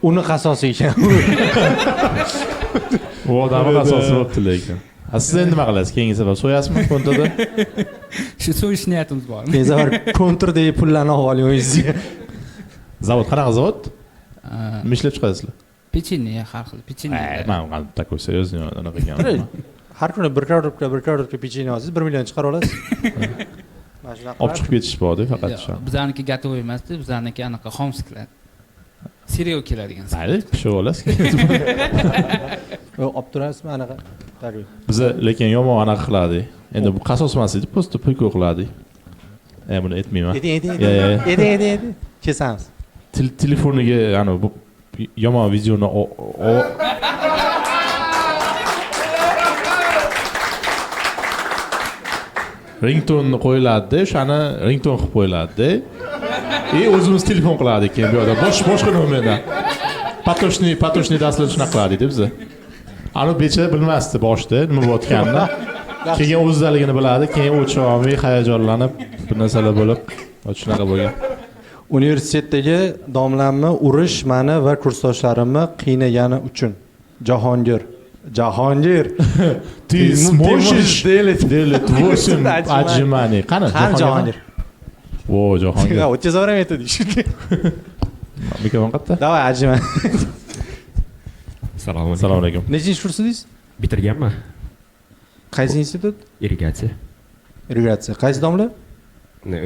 Uni qasosi ekan. U odamni qasosi bo'pti lekin. Siz endi nima qilasiz? Keyingi safar so'yasizmi kontrda? Shu so'yish niyatimiz bor. Keyingi safar kontrdagi pullarni olib oling o'zingizga. Zavod qanaqa zavod? Nima ishlab chiqarasizlar? Pechenye, har xil pechenye. Men такой серьезный anaqa ekan. Har kuni bir korobka, bir korobka pechenye olsangiz 1 million chiqara olasiz. Mana shunaqa. Olib chiqib ketish borda faqat shu. Bizaniki готовый emasdi, bizaniki anaqa xomsiklar. Serial keladigan. Mayli, pishib olasiz. Olib turasizmi anaqa? Biza lekin yomon anaqa qilardik. Endi bu qasos emas edi, просто prikol qilardik. Buni aytmayman. Ayting. Kesamiz. Telefoniga ana bu yomon videoni ringtonni qo'yiladida, o'shani rington qilib qo'yiladida. O'zimiz telefon qilardik keyin bu yerda. Boshqa nomerdan. Patoshniy darslar shunaqa qilardik biza. Ana becha bilmasdi boshida nima bo'layotganini. Keyin o'zidaligini biladi, keyin o'chira olmay hayajonlanib bir narsalar bo'lib, shunaqa bo'lgan. Universitetdagi domlamni urish meni va kursdoshlarimni qiynagani uchun. Jahongir. Jahongir. Ты сможешь делать 8 отжиманий. Qani Jahongir? Vo, Jahongir. O'tkazaveraman aytdik. Mikrofon qayerda? Давай, отжимай. Assalomu alaykum. Assalomu alaykum. Nechinchi kurs edingiz? Bitirganman. Qaysi institut? Irrigatsiya. Irrigatsiya. Qaysi domla?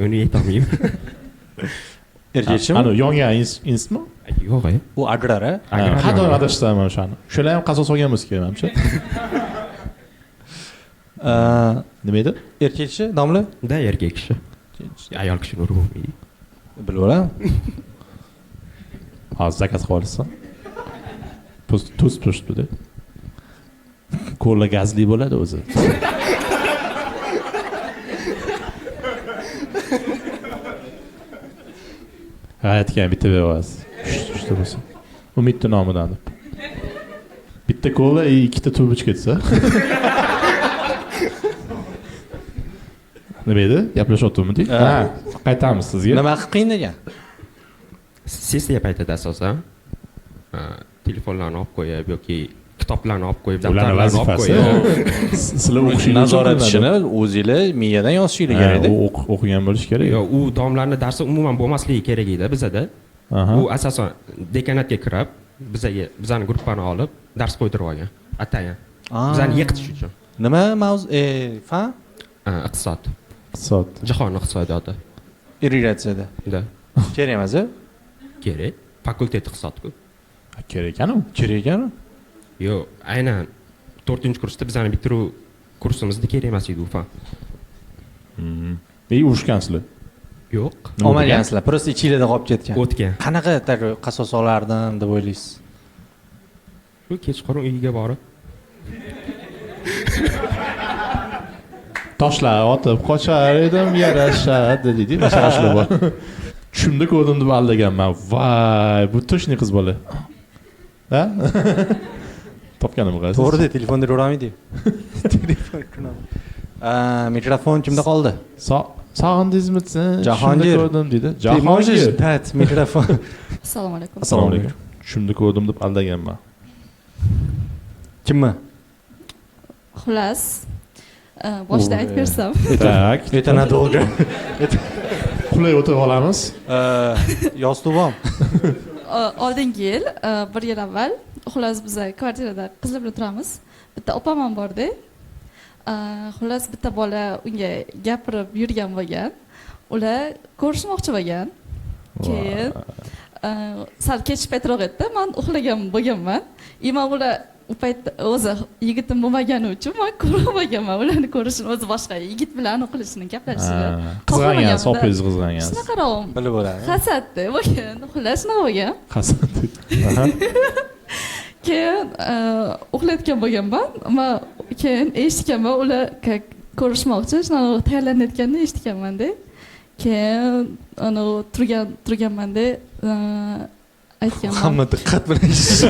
Uni aytolmayman. Erkakchimi? Ana yongan institutmi? Yo'q, u agrar, a? Har doim adashtirman o'shani. O'shalar ham qasos olgan bo'lsa kerak menimcha. Nima edi? Erkak kishi, domla? Da, erkak kishi. Ayol kishini urib bo'lmaydi. Bilib olaman. Hozir zakaz qilib olasiz. Tuz pishibdi. Kola gazli bo'ladi o'zi. Aytgan bitta berasiz. Uchta bo'lsa. Umidni nomidan deb. Bitta kola, ikkita trubochka desa. Nima edi? Gaplashyaptimidik? Ha, qaytamiz sizga. Nima qilib qiynagan? Sessiya paytida asosan telefonlarni olib qo'yib yoki kitoblarni olib qo'yib, daftarlarni olib qo'yib. Sizlar o'qishingiz nazorat ishini o'zinglar miyadan yozishinglar kerak edi. O'qigan bo'lish kerak. Yo'q, u domlarning darsi umuman bo'lmasligi kerak edi bizada. U asosan dekanatga kirib, bizaga bizani gruppani olib dars qo'ydirib olgan atayin. Bizani yiqitish uchun. Nima mavzu? Fan? Iqtisod. Iqtisod. Jahon iqtisodiyoti. Irrigatsiyada. Da. Kerak emas-a? Kerak. Fakultet iqtisod-ku. Kerak ekan-u. Kerak ekan-u. Yo'q, aynan 4-kursda bizani bitiruv kursimizda kerak emas edi u fan. Urushgansizlar? Yo'q. Olmagansizlar. Prosta ichingizda qolib ketgan. O'tgan. Qanaqa qasos olardim deb o'ylaysiz? Shu kechqurun uyga borib toshlar otib qochar edim, yarashadi deydi. Mana shu bor. Tushimda ko'rdim deb aldaganman. Voy, bu toshni qiz bola. Ha? Topganim qarasiz. To'g'ri, telefonda ko'ramaydi. Telefon kunam. Mikrofon kimda qoldi? Sog'indingizmi? Jahongir ko'rdim deydi. Jahongir. Dad mikrofon. Assalomu alaykum. Assalomu alaykum. Tushimda ko'rdim deb aldaganman. Kimmi? Xullas, boshida aytib bersam. Tak, это надолго. Qulay o'tirib olamiz. Yostug'im. Oldingi yil, bir yil avval, xullas biz kvartirada qizlar bilan turamiz. Bitta opam ham bordi. Xullas bitta bola unga gapirib yurgan bo'lgan. Ular ko'rishmoqchi bo'lgan. Keyin sal kech paytroq edi. Men uxlagan bo'lganman. Man ular u paytda o'zi yigitim bo'lmagani uchun men ko'rmaganman. Ularni ko'rishini o'zi boshqa yigit bilan qilishini, gaplashishini. Qizg'angan, sopingiz qizg'angan. Shunaqa bilib bo'ladi. Hasadda bo'lgan, xullas shunaqa bo'lgan. Hasad. Keyin uxlayotgan bo'lganman. Men keyin eshitganman, ular ko'rishmoqchi, shunaqa tayyorlanayotganini eshitganman-da. Keyin ana turganman-da, aytganman. Hamma diqqat bilan eshitishdi.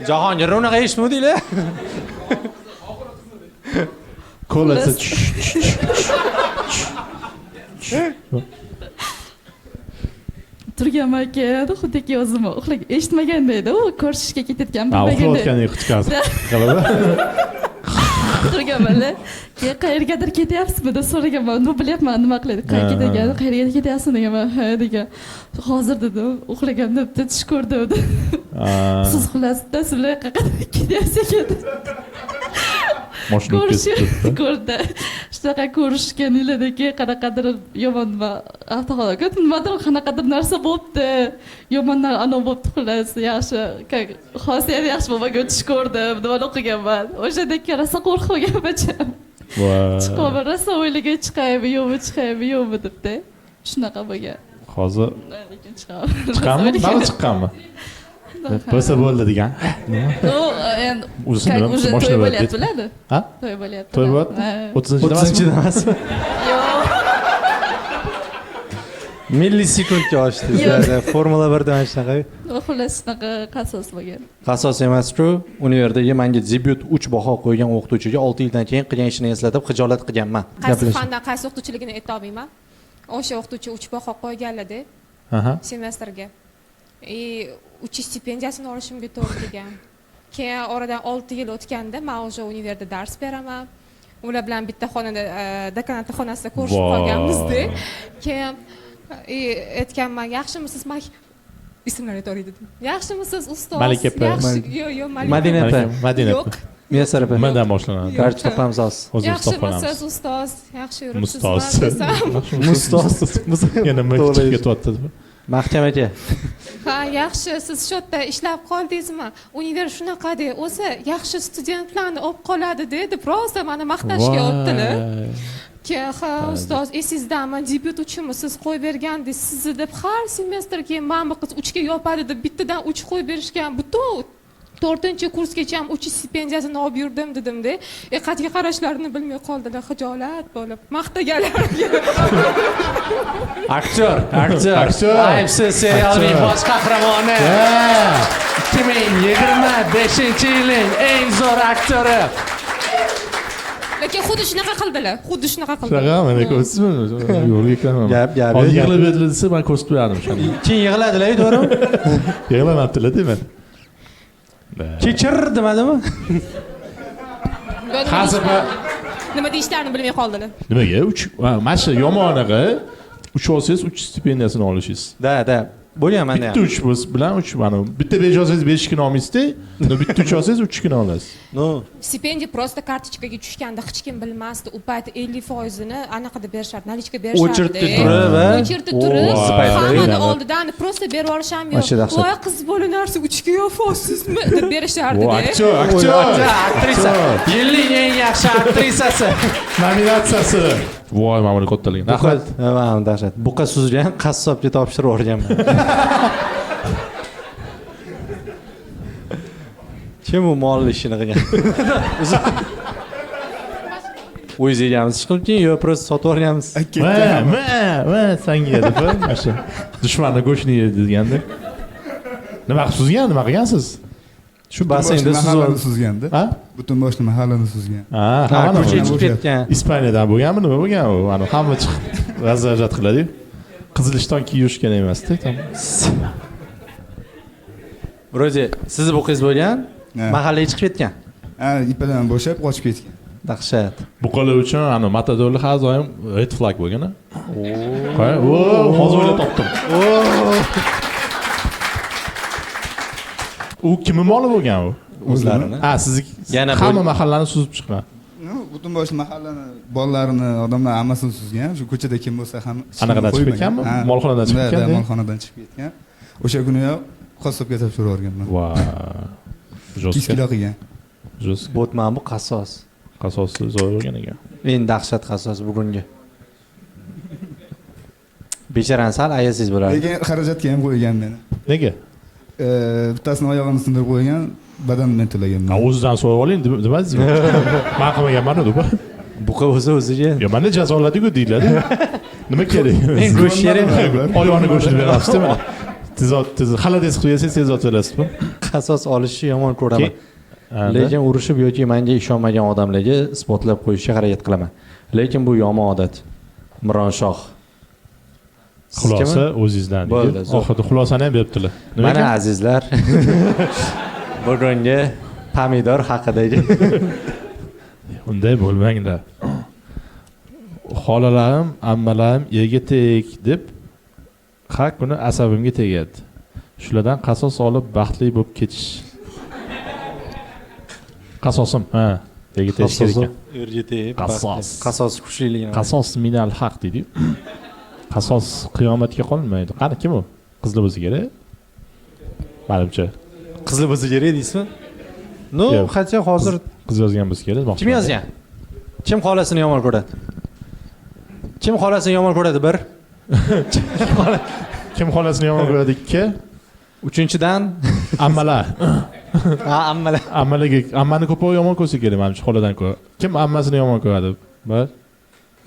Jahongir unaqa eshitmadinglar. Kolasi. Turganman keyin xuddiki o'zim uxlab eshitmaganda edi, u ko'rishishga ketayotgan bilmaganda. Uxlayotgandek chiqasiz. Turganman-da. Keyin qayergadir ketyapsizmi deb so'raganman. Nima bilyapman, nima qiladi, qayerga ketayotgan, qayerga ketyapsan deganman. Ha degan. Hozir dedim, uxlaganimda bitta tush ko'rdim dedim. Siz xullas bittasi bilan qayerga ketyapsiz ekan. Mashina ketdi. Ko'rdi. Shunaqa ko'rishganinglarda keyin qanaqadir yomon nima avtohalokat, nimadir qanaqadir narsa bo'libdi. Yomon ana bo'libdi xullas, yaxshi, xosiyat yaxshi bo'lmagan tush ko'rdim, deb o'qiganman. O'shanda rosa qo'rqib qolganman. Chiqaman, rosa o'ylagan chiqaymi, yo'qmi, chiqaymi, yo'qmi debdi. Shunaqa bo'lgan. Hozir chiqamiz, nima chiqqanmi? Bo'lsa bo'ldi degan. No, endi уже to'y bo'lyapti, biladi. Ha? To'y bo'lyapti. To'y bo'lyapti? 30-da emasmi? Yo'q. Millisekundga oshdi. Formula 1 dan shunaqa. Xullas shunaqa qasos bo'lgan. Qasos emas-ku, universitetdagi menga debyut 3 baho qo'ygan o'qituvchiga 6 yildan keyin qilgan ishini eslatib xijolat qilganman. Qaysi fandan qaysi o'qituvchiligini ayta olmayman. O'sha o'qituvchi 3 baho qo'yganlar-da. Semestrga. 3 stipendiyasini olishimga to'g'ri kelgan. Keyin oradan 6 yil o'tganda men o'sha universitetda dars beraman. Ular bilan bitta xonada, dekanat xonasida ko'rishib qolganmiz-da. Keyin aytganman, yaxshimisiz? Ismlarni aytavering dedim. Yaxshimisiz ustoz? Malika opa. Yaxshi, yo'q, yo'q, Malika. Madina opa. Madina opa. Yo'q. Miyasar opa. Nimadan boshlanadi? Garchi topamiz hozir. O'zimiz topamiz. Yaxshimisiz ustoz? Yaxshi yuribsizmi? Mustoz. Mustoz. Yana nima chiqib ketyapti? Mahkam aka. Ha, yaxshi, siz shu yerda ishlab qoldingizmi? Univer shunaqa-da, o'zi yaxshi studentlarni olib qoladi dedi, prosta meni maqtashga olibdilar. Keyin ha, ustoz, esingizdami, debyut uchunmi siz qo'yib bergandingiz sizni deb har semestr keyin mana bu qiz 3 ga yopadi deb bittadan 3 qo'yib berishgan, butun To'rtinchi kursgacha ham uchish stipendiyasini olib yurdim dedimda. Qayerga qarashlarini bilmay qoldilar, xijolat bo'lib maqtaganlariga. Aktyor, aktyor. Aktyor. Aybsiz serialining Aktyor. bosh qahramoni. 2025-yilning eng zo'r aktyori. Lekin xuddi shunaqa qildilar, xuddi shunaqa qildilar. Shunaqa mana ko'rsizmi? Yo'lga kiraman. Gap, gap, Hozir gap. yig'lab berdilar desa, man ko'rsatib berardim o'shani. Keyin yig'ladilar, to'g'rimi? Yig'lamabdilar deyman. Kechir demadimi? Hozir Nima deyishlarini bilmay qoldilar. Nimaga? 3 mana shu yomon anaqa 3 olsangiz 3 stipendiyasini olishingiz. Da, da. Bo'lgan menda ham. Bitta 3 bo'lsa bilan 3 mana bitta 5 olsangiz 5 kini olmaysizda, bitta 3 olsangiz 3 kini olasiz. No. Stipendiya просто kartochkaga tushganda hech kim bilmasdi. U payt 50%ini anaqada berishardi, наличка berishardi. O'chirtdi turib, a? O'chirtdi turib, hammani oldidan просто berib yuborish ham yo'q. Вообще dahshat. Voy qiz bola narsa 3 ga yopasizmi deb berishardi. O, aktyor, aktyor. Aktrisa. Yilning eng yaxshi aktrisasi. Nominatsiyasi. Voy, mana buni kattaligini. Buqa, ha, dahshat. Buqa suzgan qassobga topshirib yuborganman. Kim u molni ishini qilgan? O'zingiz yeganmisiz chiqib keyin yo просто sotib yuborganmisiz? Va, va, va sanga deb, mana shu dushmanni go'shtini ye deganda. Nima qilib suzgan, nima qilgansiz? Shu basseynda mahallani suzganda. Ha? Butun boshli mahallani suzgan. Ha, Ha, hammani ko'chaga chiqib ketgan. Ispaniyadan bo'lganmi, nima bo'lgan u? Mana hamma chiqib razajat qiladi-yu. Qizil ishton kiyib yurishgan emasda, tam. Вроде sizni buqingiz bo'lgan, mahallaga chiqib ketgan. Ha, ipadan bo'shab qochib ketgan. Dahshat. Buqalar uchun ana matadorlar har doim red flag bo'lgan a. Qo'y, o, hozir o'ylab topdim. U kimni moli bo'lgan u? O'zlarini. Ha, sizniki. Yana hamma mahallani suzib chiqqan. No, butun boshli mahallani bolalarini, odamlar hammasini suzgan. Shu ko'chada kim bo'lsa ham hech kimni Anaqadan chiqib qo'ymagan. ketganmi? Ha. Molxonadan chiqib Da, ketgan, da, da? molxonadan chiqib ketgan. O'sha kuniyoq qassobga topshirib yuborganman. Va. 2 kilo qilgan. Жестко. Botman bu qassos. Qassosi zo'r bo'lgan ekan. Eng dahshat qassos bugungi. Bechorani sal ayasangiz bo'lardi. Lekin xarajatga ham qo'ygan meni. Nega? Bittasini oyog'ini sindirib qo'ygan, badanini men to'laganman. Ha, o'zidan so'rab oling, demadingizmi? Men qilmaganman deb. Buqa o'zi o'ziga. Yo, meni jazoladi-ku deyiladi. Nima kerak? Eng go'sht kerak. Oyog'ini go'shtini berasiz mana. Tez tez xolodец qilib yesangiz tez otalasizmi? Qasos olishni yomon ko'raman. Ha, Lekin urushib yoki menga ishonmagan odamlarga isbotlab qo'yishga harakat qilaman. Lekin bu yomon odat. Mironshoh. Siz Xulosa kimi? o'zingizdan Bo'ldi, deydi. zo'r. Oxirida xulosani ham beribdilar. Nima Mana ekan? azizlar. Bugungi pomidor haqidagi Unday bo'lmanglar. Xolalarim, ammalarim yerga tek deb har kuni asabimga tegadi. Shulardan qasos olib baxtli bo'lib ketish. Qasosim, ha, yerga tegish kerak ekan. Yerga tegib, Qasos. Qasos kuchliligini. Qasos minal haq deydi-yu. Qasos qiyomatga qolmaydi. Qani kim u? Qizlar bo'lsa kerak. Manimcha. Qizlar bo'lsa kerak deysizmi? No, Yo'q. хотя hozir Qiz yozgan bo'lsa kerak. kim yozgan? Kim xolasini yomon ko'radi? Kim xolasini yomon ko'radi bir? Kim xolasini yomon ko'radi ikki? Uchinchidan Ammalar. Ha, ammalar. Ammalarga ammani ko'proq yomon ko'rsa kerak manimcha xoladan ko'ra. Kim ammasini yomon ko'radi? Bir.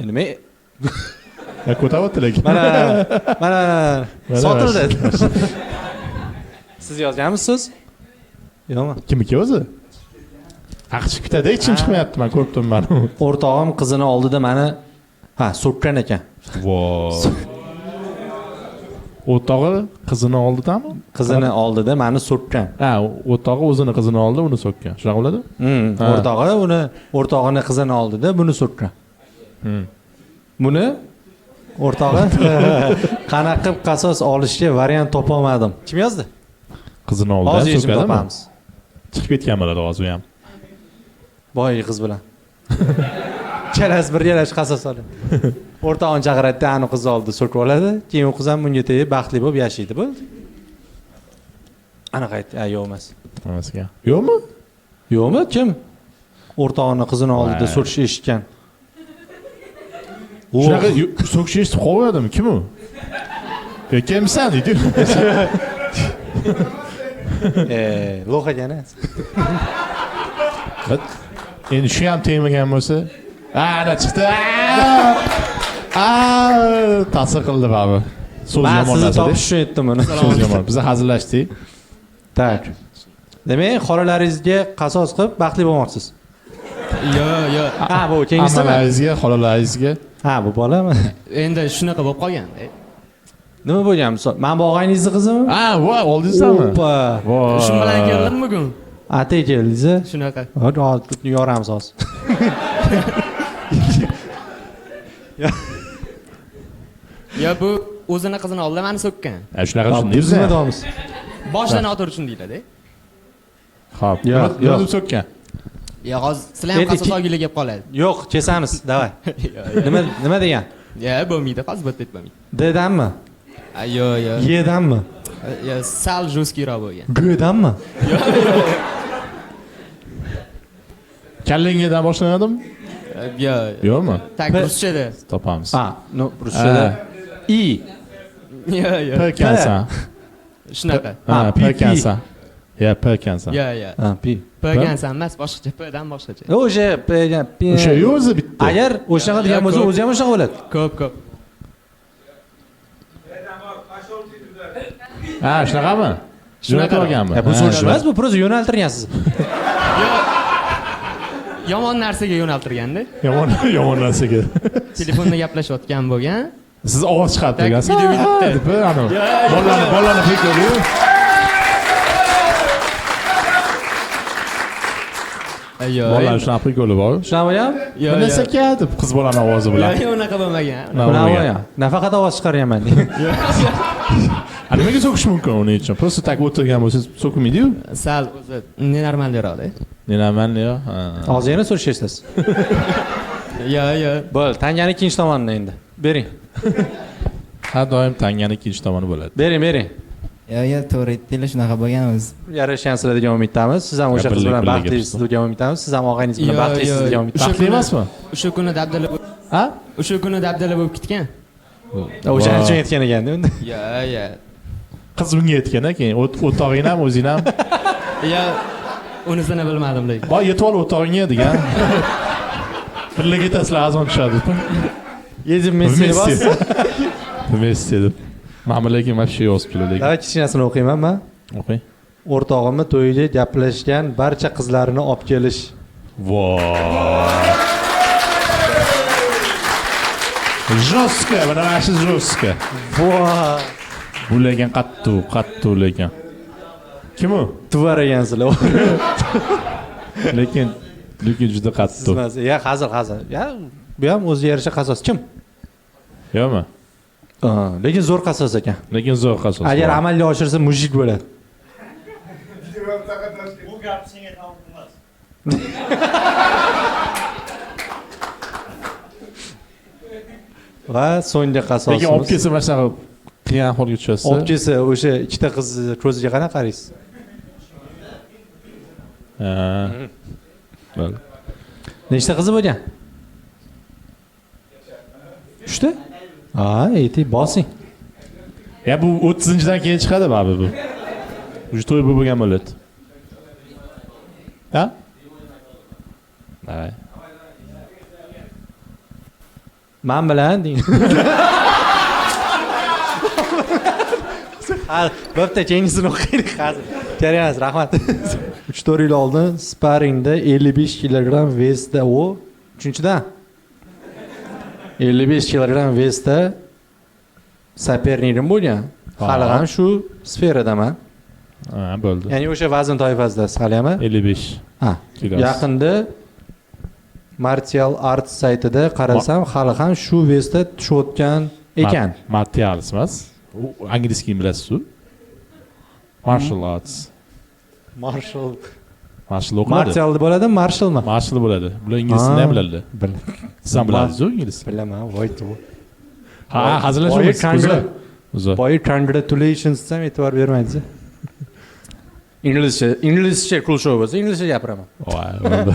Endi men Ya ko'taryapti lekin. Mana mana Mana sotildi. mana. Siz yozganmisiz? Yo'qmi? Kimniki o'zi? Haq chiqib ketadi, hech kim chiqmayapti, men ko'rib turibman. O'rtog'im qizini oldida mani ha, so'kkan ekan. Voy. O'rtog'i qizini oldidami? Qizini oldida mani so'kkan. Ha, o'rtog'i o'zini qizini oldida uni so'kkan. Shunaqa bo'ladi? Ha. O'rtog'i uni o'rtog'ini qizini oldida buni so'kkan. Buni o'rtog'i qanaqa qilib qasos olishga variant topolmadim. Kim yozdi? Qizini oldida Hozir yechim so'kadimi? topamiz. Chiqib ketgan bo'ladi hozir u ham. Boyagi qiz bilan. Ikkalasi birgalashib qasos oladi. O'rtog'ini chaqiradi, ani qiz oldida so'kib oladi. Keyin u qiz ham bunga tegib baxtli bo'lib yashaydi. Bo'ldi. Anaqa aytdi, yo'q emas. Emas ekan. Yo'qmi? Yo'qmi? Kim? O'rtog'ini qizini oldida Voy. so'kish eshitgan. Shunaqa so'kish eshitib qolmadim. Kim u? Yo, kimsan deydi. Lo'q ekan. Endi shu ham tegmagan bo'lsa, ana chiqdi. Ta'sir qildi baribir. So'z yomon sizni narsa. Topish uchun aytdim buni. So'z yomon. Biz hazillashdik. Tak. Demak, xolalaringizga qasos qilib baxtli bo'lmoqchisiz. Yo'q, yo'q. Ha, bu keyingisimi? Ammalaringizga, xolalaringizga. Ha, bu bolami? Endi shunaqa bo'lib qolgan. Nima bo'lgan misol? Men bu og'ayningizni qizimi? Ha, voy, oldingizdanmi? Oppa. Shu bilan keldim bugun. Atay keldingiz? Shunaqa. Hozir yoramiz hozir. Yo, bu o'zini qizini oldida meni so'kkan. Shunaqa tushundingiz. Nima deyapmiz? Boshdan noto'g'ri tushundinglar-da. Xo'p. Yo'q, nima deb so'kkan? Yo, hozir sizlar ham qasos olgili kelib qoladi. Yo'q, kesamiz, davay. Nima nima degan? Ya, bo'lmaydi, hozir bu yerda aytmayman. D danmi? Yo'q, yo'q. Y danmi? Yo, sal жесткий roq bo'lgan. G danmi? Kallangdan boshlanadimi? Yo'q. Yo'qmi? Tak ruschada. Topamiz. Ha, no, ruschada. I. Yo'q, yo'q. P ekansan. Shunaqa. Ha, P ekansan. Ya, P ekansan. Yo'q, yo'q. Ha, P. P ekansan emas, boshqacha, P dan boshqacha. O'sha P ekan, P. O'sha o'zi bitta. Agar o'shaqa degan bo'lsa, o'zi ham o'shaqa bo'ladi. Ko'p, ko'p. Ha, shunaqami? Jo'natib olganmi? Bu so'kish emas, bu просто yo'naltirgansiz. Yomon narsaga yo'naltirganda. Yomon, yomon narsaga. Telefonda gaplashayotgan bo'lgan. Siz ovoz chiqarib turgansiz. Deb, anavi. Bolani, bolani prikoliyu. Bolani shunaqa prikoli bor. Shunaqa bo'lgan? Bir narsa deb qiz bolani ovozi bilan. Yo'q, unaqa bo'lmagan. Unaqa bo'lgan. Nafaqat ovoz chiqarganman. Nimaga so'kish mumkin uning uchun? Просто tak o'tirgan bo'lsangiz so'kmaydi-yu. Sal o'zi nenormalroqda. Nenormalniy? Hozir yana so'rashasiz. Yo'q, yo'q. Bo'l, tangani ikkinchi tomonini endi. Bering. Har doim tangani ikkinchi tomoni bo'ladi. Bering, bering. Yo'q, yo'q, to'g'ri aytdinglar, shunaqa bo'lgan o'zi. Yarashgansizlar degan umiddamiz. Siz ham o'sha qiz bilan baxtlisiz degan umiddamiz. Siz ham og'ayningiz bilan baxtlisiz degan umiddamiz. Baxtli emasmi? O'sha kuni dabdala. Ha? O'sha kuni dabdala bo'lib ketgan. O'shaning uchun aytgan ekanda unda. Yo'q, yo'q. Qiz bunga aytgan keyin o'rtog'ing ham o'zing ham. Yo, unisini bilmadim lekin. Boy yetib ol o'rtog'ingga degan. Birga ketasizlar, azon tushadi. Едем вместе. Вместе deb. Mana lekin вообще yozibdilar lekin. Давай kichkinasini o'qiyman men. O'qing. O'rtog'imni to'yiga gaplashgan barcha qizlarini olib kelish. Voy. Жестко, mana mana shu жестко. Voy. Bu lekin qattiq, qattiq lekin. Kim u? Tuvar ekansizlar. Lekin lekin juda qattiq. Ya, hazil, hazil. Ya, bu ham o'ziga yarasha qasos. Kim? Yo'qmi? Lekin zo'r qasos ekan. Lekin zo'r qasos. Agar amalga oshirsa mujik bo'ladi. Bu gap senga taalluqli emas. Va so'nggi qasosimiz. Lekin olib kelsa mana shunaqa qiyin holga tushasiz. Olib kelsa o'sha ikkita qiz ko'ziga qanaqa qaraysiz? Ha. Bo'ldi. Nechta qizi bo'lgan? 3 ta? Ha, ayting, bosing. Ya bu 30-dan keyin chiqadi baribir bu. Уже to'y bo'lgan bo'ladi. Ha? Davay. Men bilan deng. Ha, bo'pti, keyingisini o'qiylik hozir. Kerak emas, rahmat. 3-4 yil oldin sparingda 55 kilogramm vesda u uchinchidan 55 kilogramm vesda sopernikim bo'lgan. Hali ham shu sferadaman. Ha, bo'ldi. Ya'ni o'sha vazn toifasidasiz hali ham? 55. Ha. Yaqinda Martial Arts saytida qarasam, hali ham shu vesda tushayotgan ekan. Martial emas. U inglizchani bilasiz-ku. Martial Arts. Martial. Martial o'qiladi. Martial bo'ladimi, marshalmi? Martial bo'ladi. Bular ingliz tilini ham biladi. Siz ham bilasiz-ku ingliz. Bilaman, voy. Ha, hazillashmaysiz. Boy, congratulations desam e'tibor bermaysiz. Inglizcha, inglizcha cool show bo'lsa, inglizcha gapiraman. Voy, bo'ldi.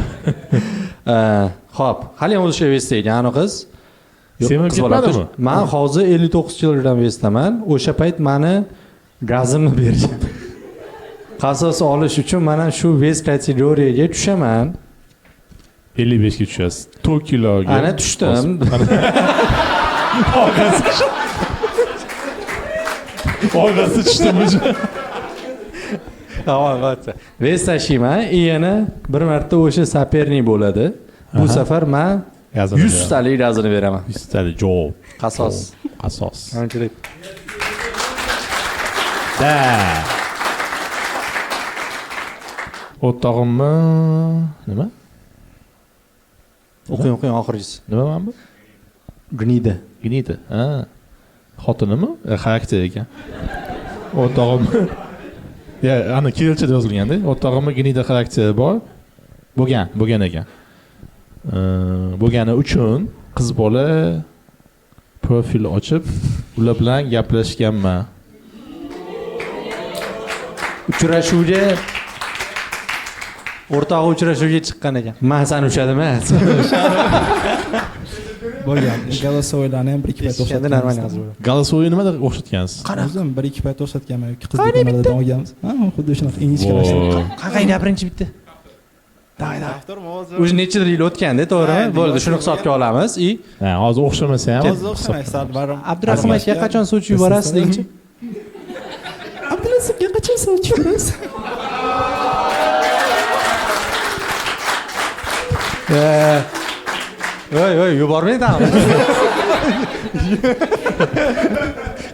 Xo'p, hali ham o'sha vesda ekan qiz. Semirib ketmadimi? Men hozir 59 kilogramm vesdaman. O'sha payt meni gazimni bergan. Qasos olish uchun mana shu vес kategoriyaga tushaman. 55 ga tushasiz. 4 kiloga. Ana tushdim. Orqasi tushdim. Albatta. Vес tashiyman, yana bir marta o'sha sapernik bo'ladi. Bu safar men 100 talik gazini beraman. 100 talik javob. Qasos. Qasos. Qanchalik? Da. O'rtog'immi? Nima? O'qing, oxirgisi. Nima mana bu? Gnida. Gnida. Ha. Xotinimi? Xarakter ekan. O'rtog'immi? Ya, ana kirilchada yozilganda, o'rtog'imni gnida xarakteri bor. Bo'lgan ekan. Bo'lgani uchun qiz bola profil ochib, ular bilan gaplashganman. Uchrashuvga o'rtog'i uchrashuvga chiqqan ekan. Men seni ushladim emas. Bo'lgan. Голосовойlarni ham bir ikki payt o'xshatgan. Голосовой nimada o'xshatgansiz? O'zim bir ikki payt o'xshatganman yoki qiz do'konlardan olganmiz. Ha, xuddi shunaqa ingichkalashtirib. Qanday gapiringchi bitta. Davay. O'zi nechadir yil o'tganda, to'g'rimi? Bo'ldi, shuni hisobga olamiz. I ha, hozir o'xshamasa ham. Hozir o'xshamaydi, sal barim. Abdurahim aka qachon sovchi yuborasiz dengchi? Abdurahim aka qachon sovchi yuborasiz? Voy, yubormang tag'in.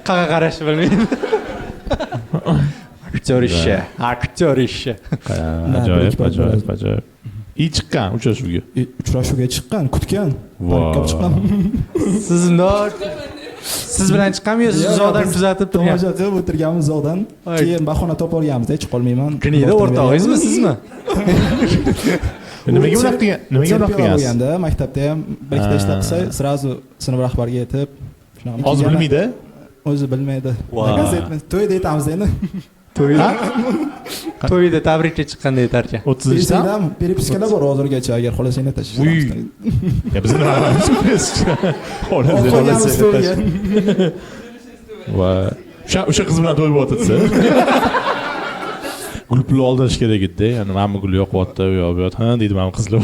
Qayerga qarashni bilmaydi. Aktyor ishi, aktyor ishi. Ajoyib. I chiqqan uchrashuvga. Uchrashuvga chiqqan, kutgan. Parkka chiqqan. Siz bilan chiqqanmi yo siz uzoqdan kuzatib turgan? Tomosha qilib o'tirganmiz uzoqdan. Keyin bahona topib olganmiz, chiqa olmayman. Gnida o'rtog'ingizmi sizmi? Nimaga unaqa qilgan? Nimaga unaqa qilgansiz? Bo'lganda maktabda ham bir ikkita ishlar qilsa, sразу sinf rahbariga aytib, shunaqa. Hozir bilmaydi? O'zi bilmaydi. To'yda aytamiz endi. To'yda? To'yda tabrikka chiqqanda aytar ekan. 30-dan переписка lar bor hozirgacha, agar xohlasang aytasiz. Ya biz nima qilamiz? Xohlasak. Va o'sha qiz bilan to'y bo'lyapti. Gul pul oldish kerak edi-da. Ya'ni mana bu gul yoqyapti, u yoq bu yoq. Ha, deydi mana qizlar.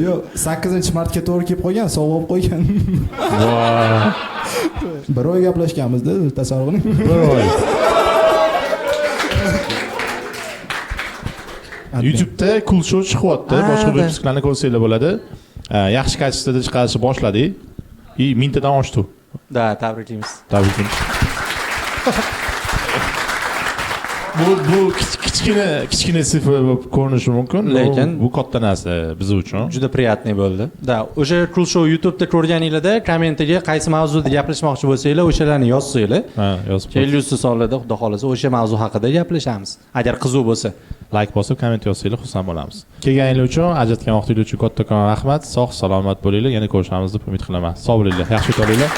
Yo'q, 8-martga to'g'ri kelib qolgan, sovg'a olib qo'ygan. Voy. Bir oy gaplashganmiz-da, tasavvur qiling. Bir oy. YouTube'da Cool Show chiqyapti. Boshqa выпуск larni ko'rsanglar bo'ladi. Yaxshi kачествоda chiqarishni boshladik. I 1000 tadan oshdi. Da, tabriklaymiz. Tabriklaymiz. Bu kichkina sifr bo'lib ko'rinishi mumkin, lekin bu katta narsa biz uchun. Juda приятный bo'ldi. Da, o'sha Cool Show YouTube'da ko'rganinglarda kommentiga qaysi mavzuda gaplashmoqchi bo'lsanglar, o'shalarni yozsanglar. Ha, yozib. Kelgusi sonlarda xudo xolasa o'sha mavzu haqida gaplashamiz. Agar qiziq bo'lsa, like bosib komment yozsanglar xursand bo'lamiz. Kelganinglar uchun, ajratgan vaqtingiz uchun kattakon rahmat. Sog' salomat bo'linglar. Yana ko'rishamiz deb umid qilaman. Sog' bo'linglar, yaxshi o'tinglar.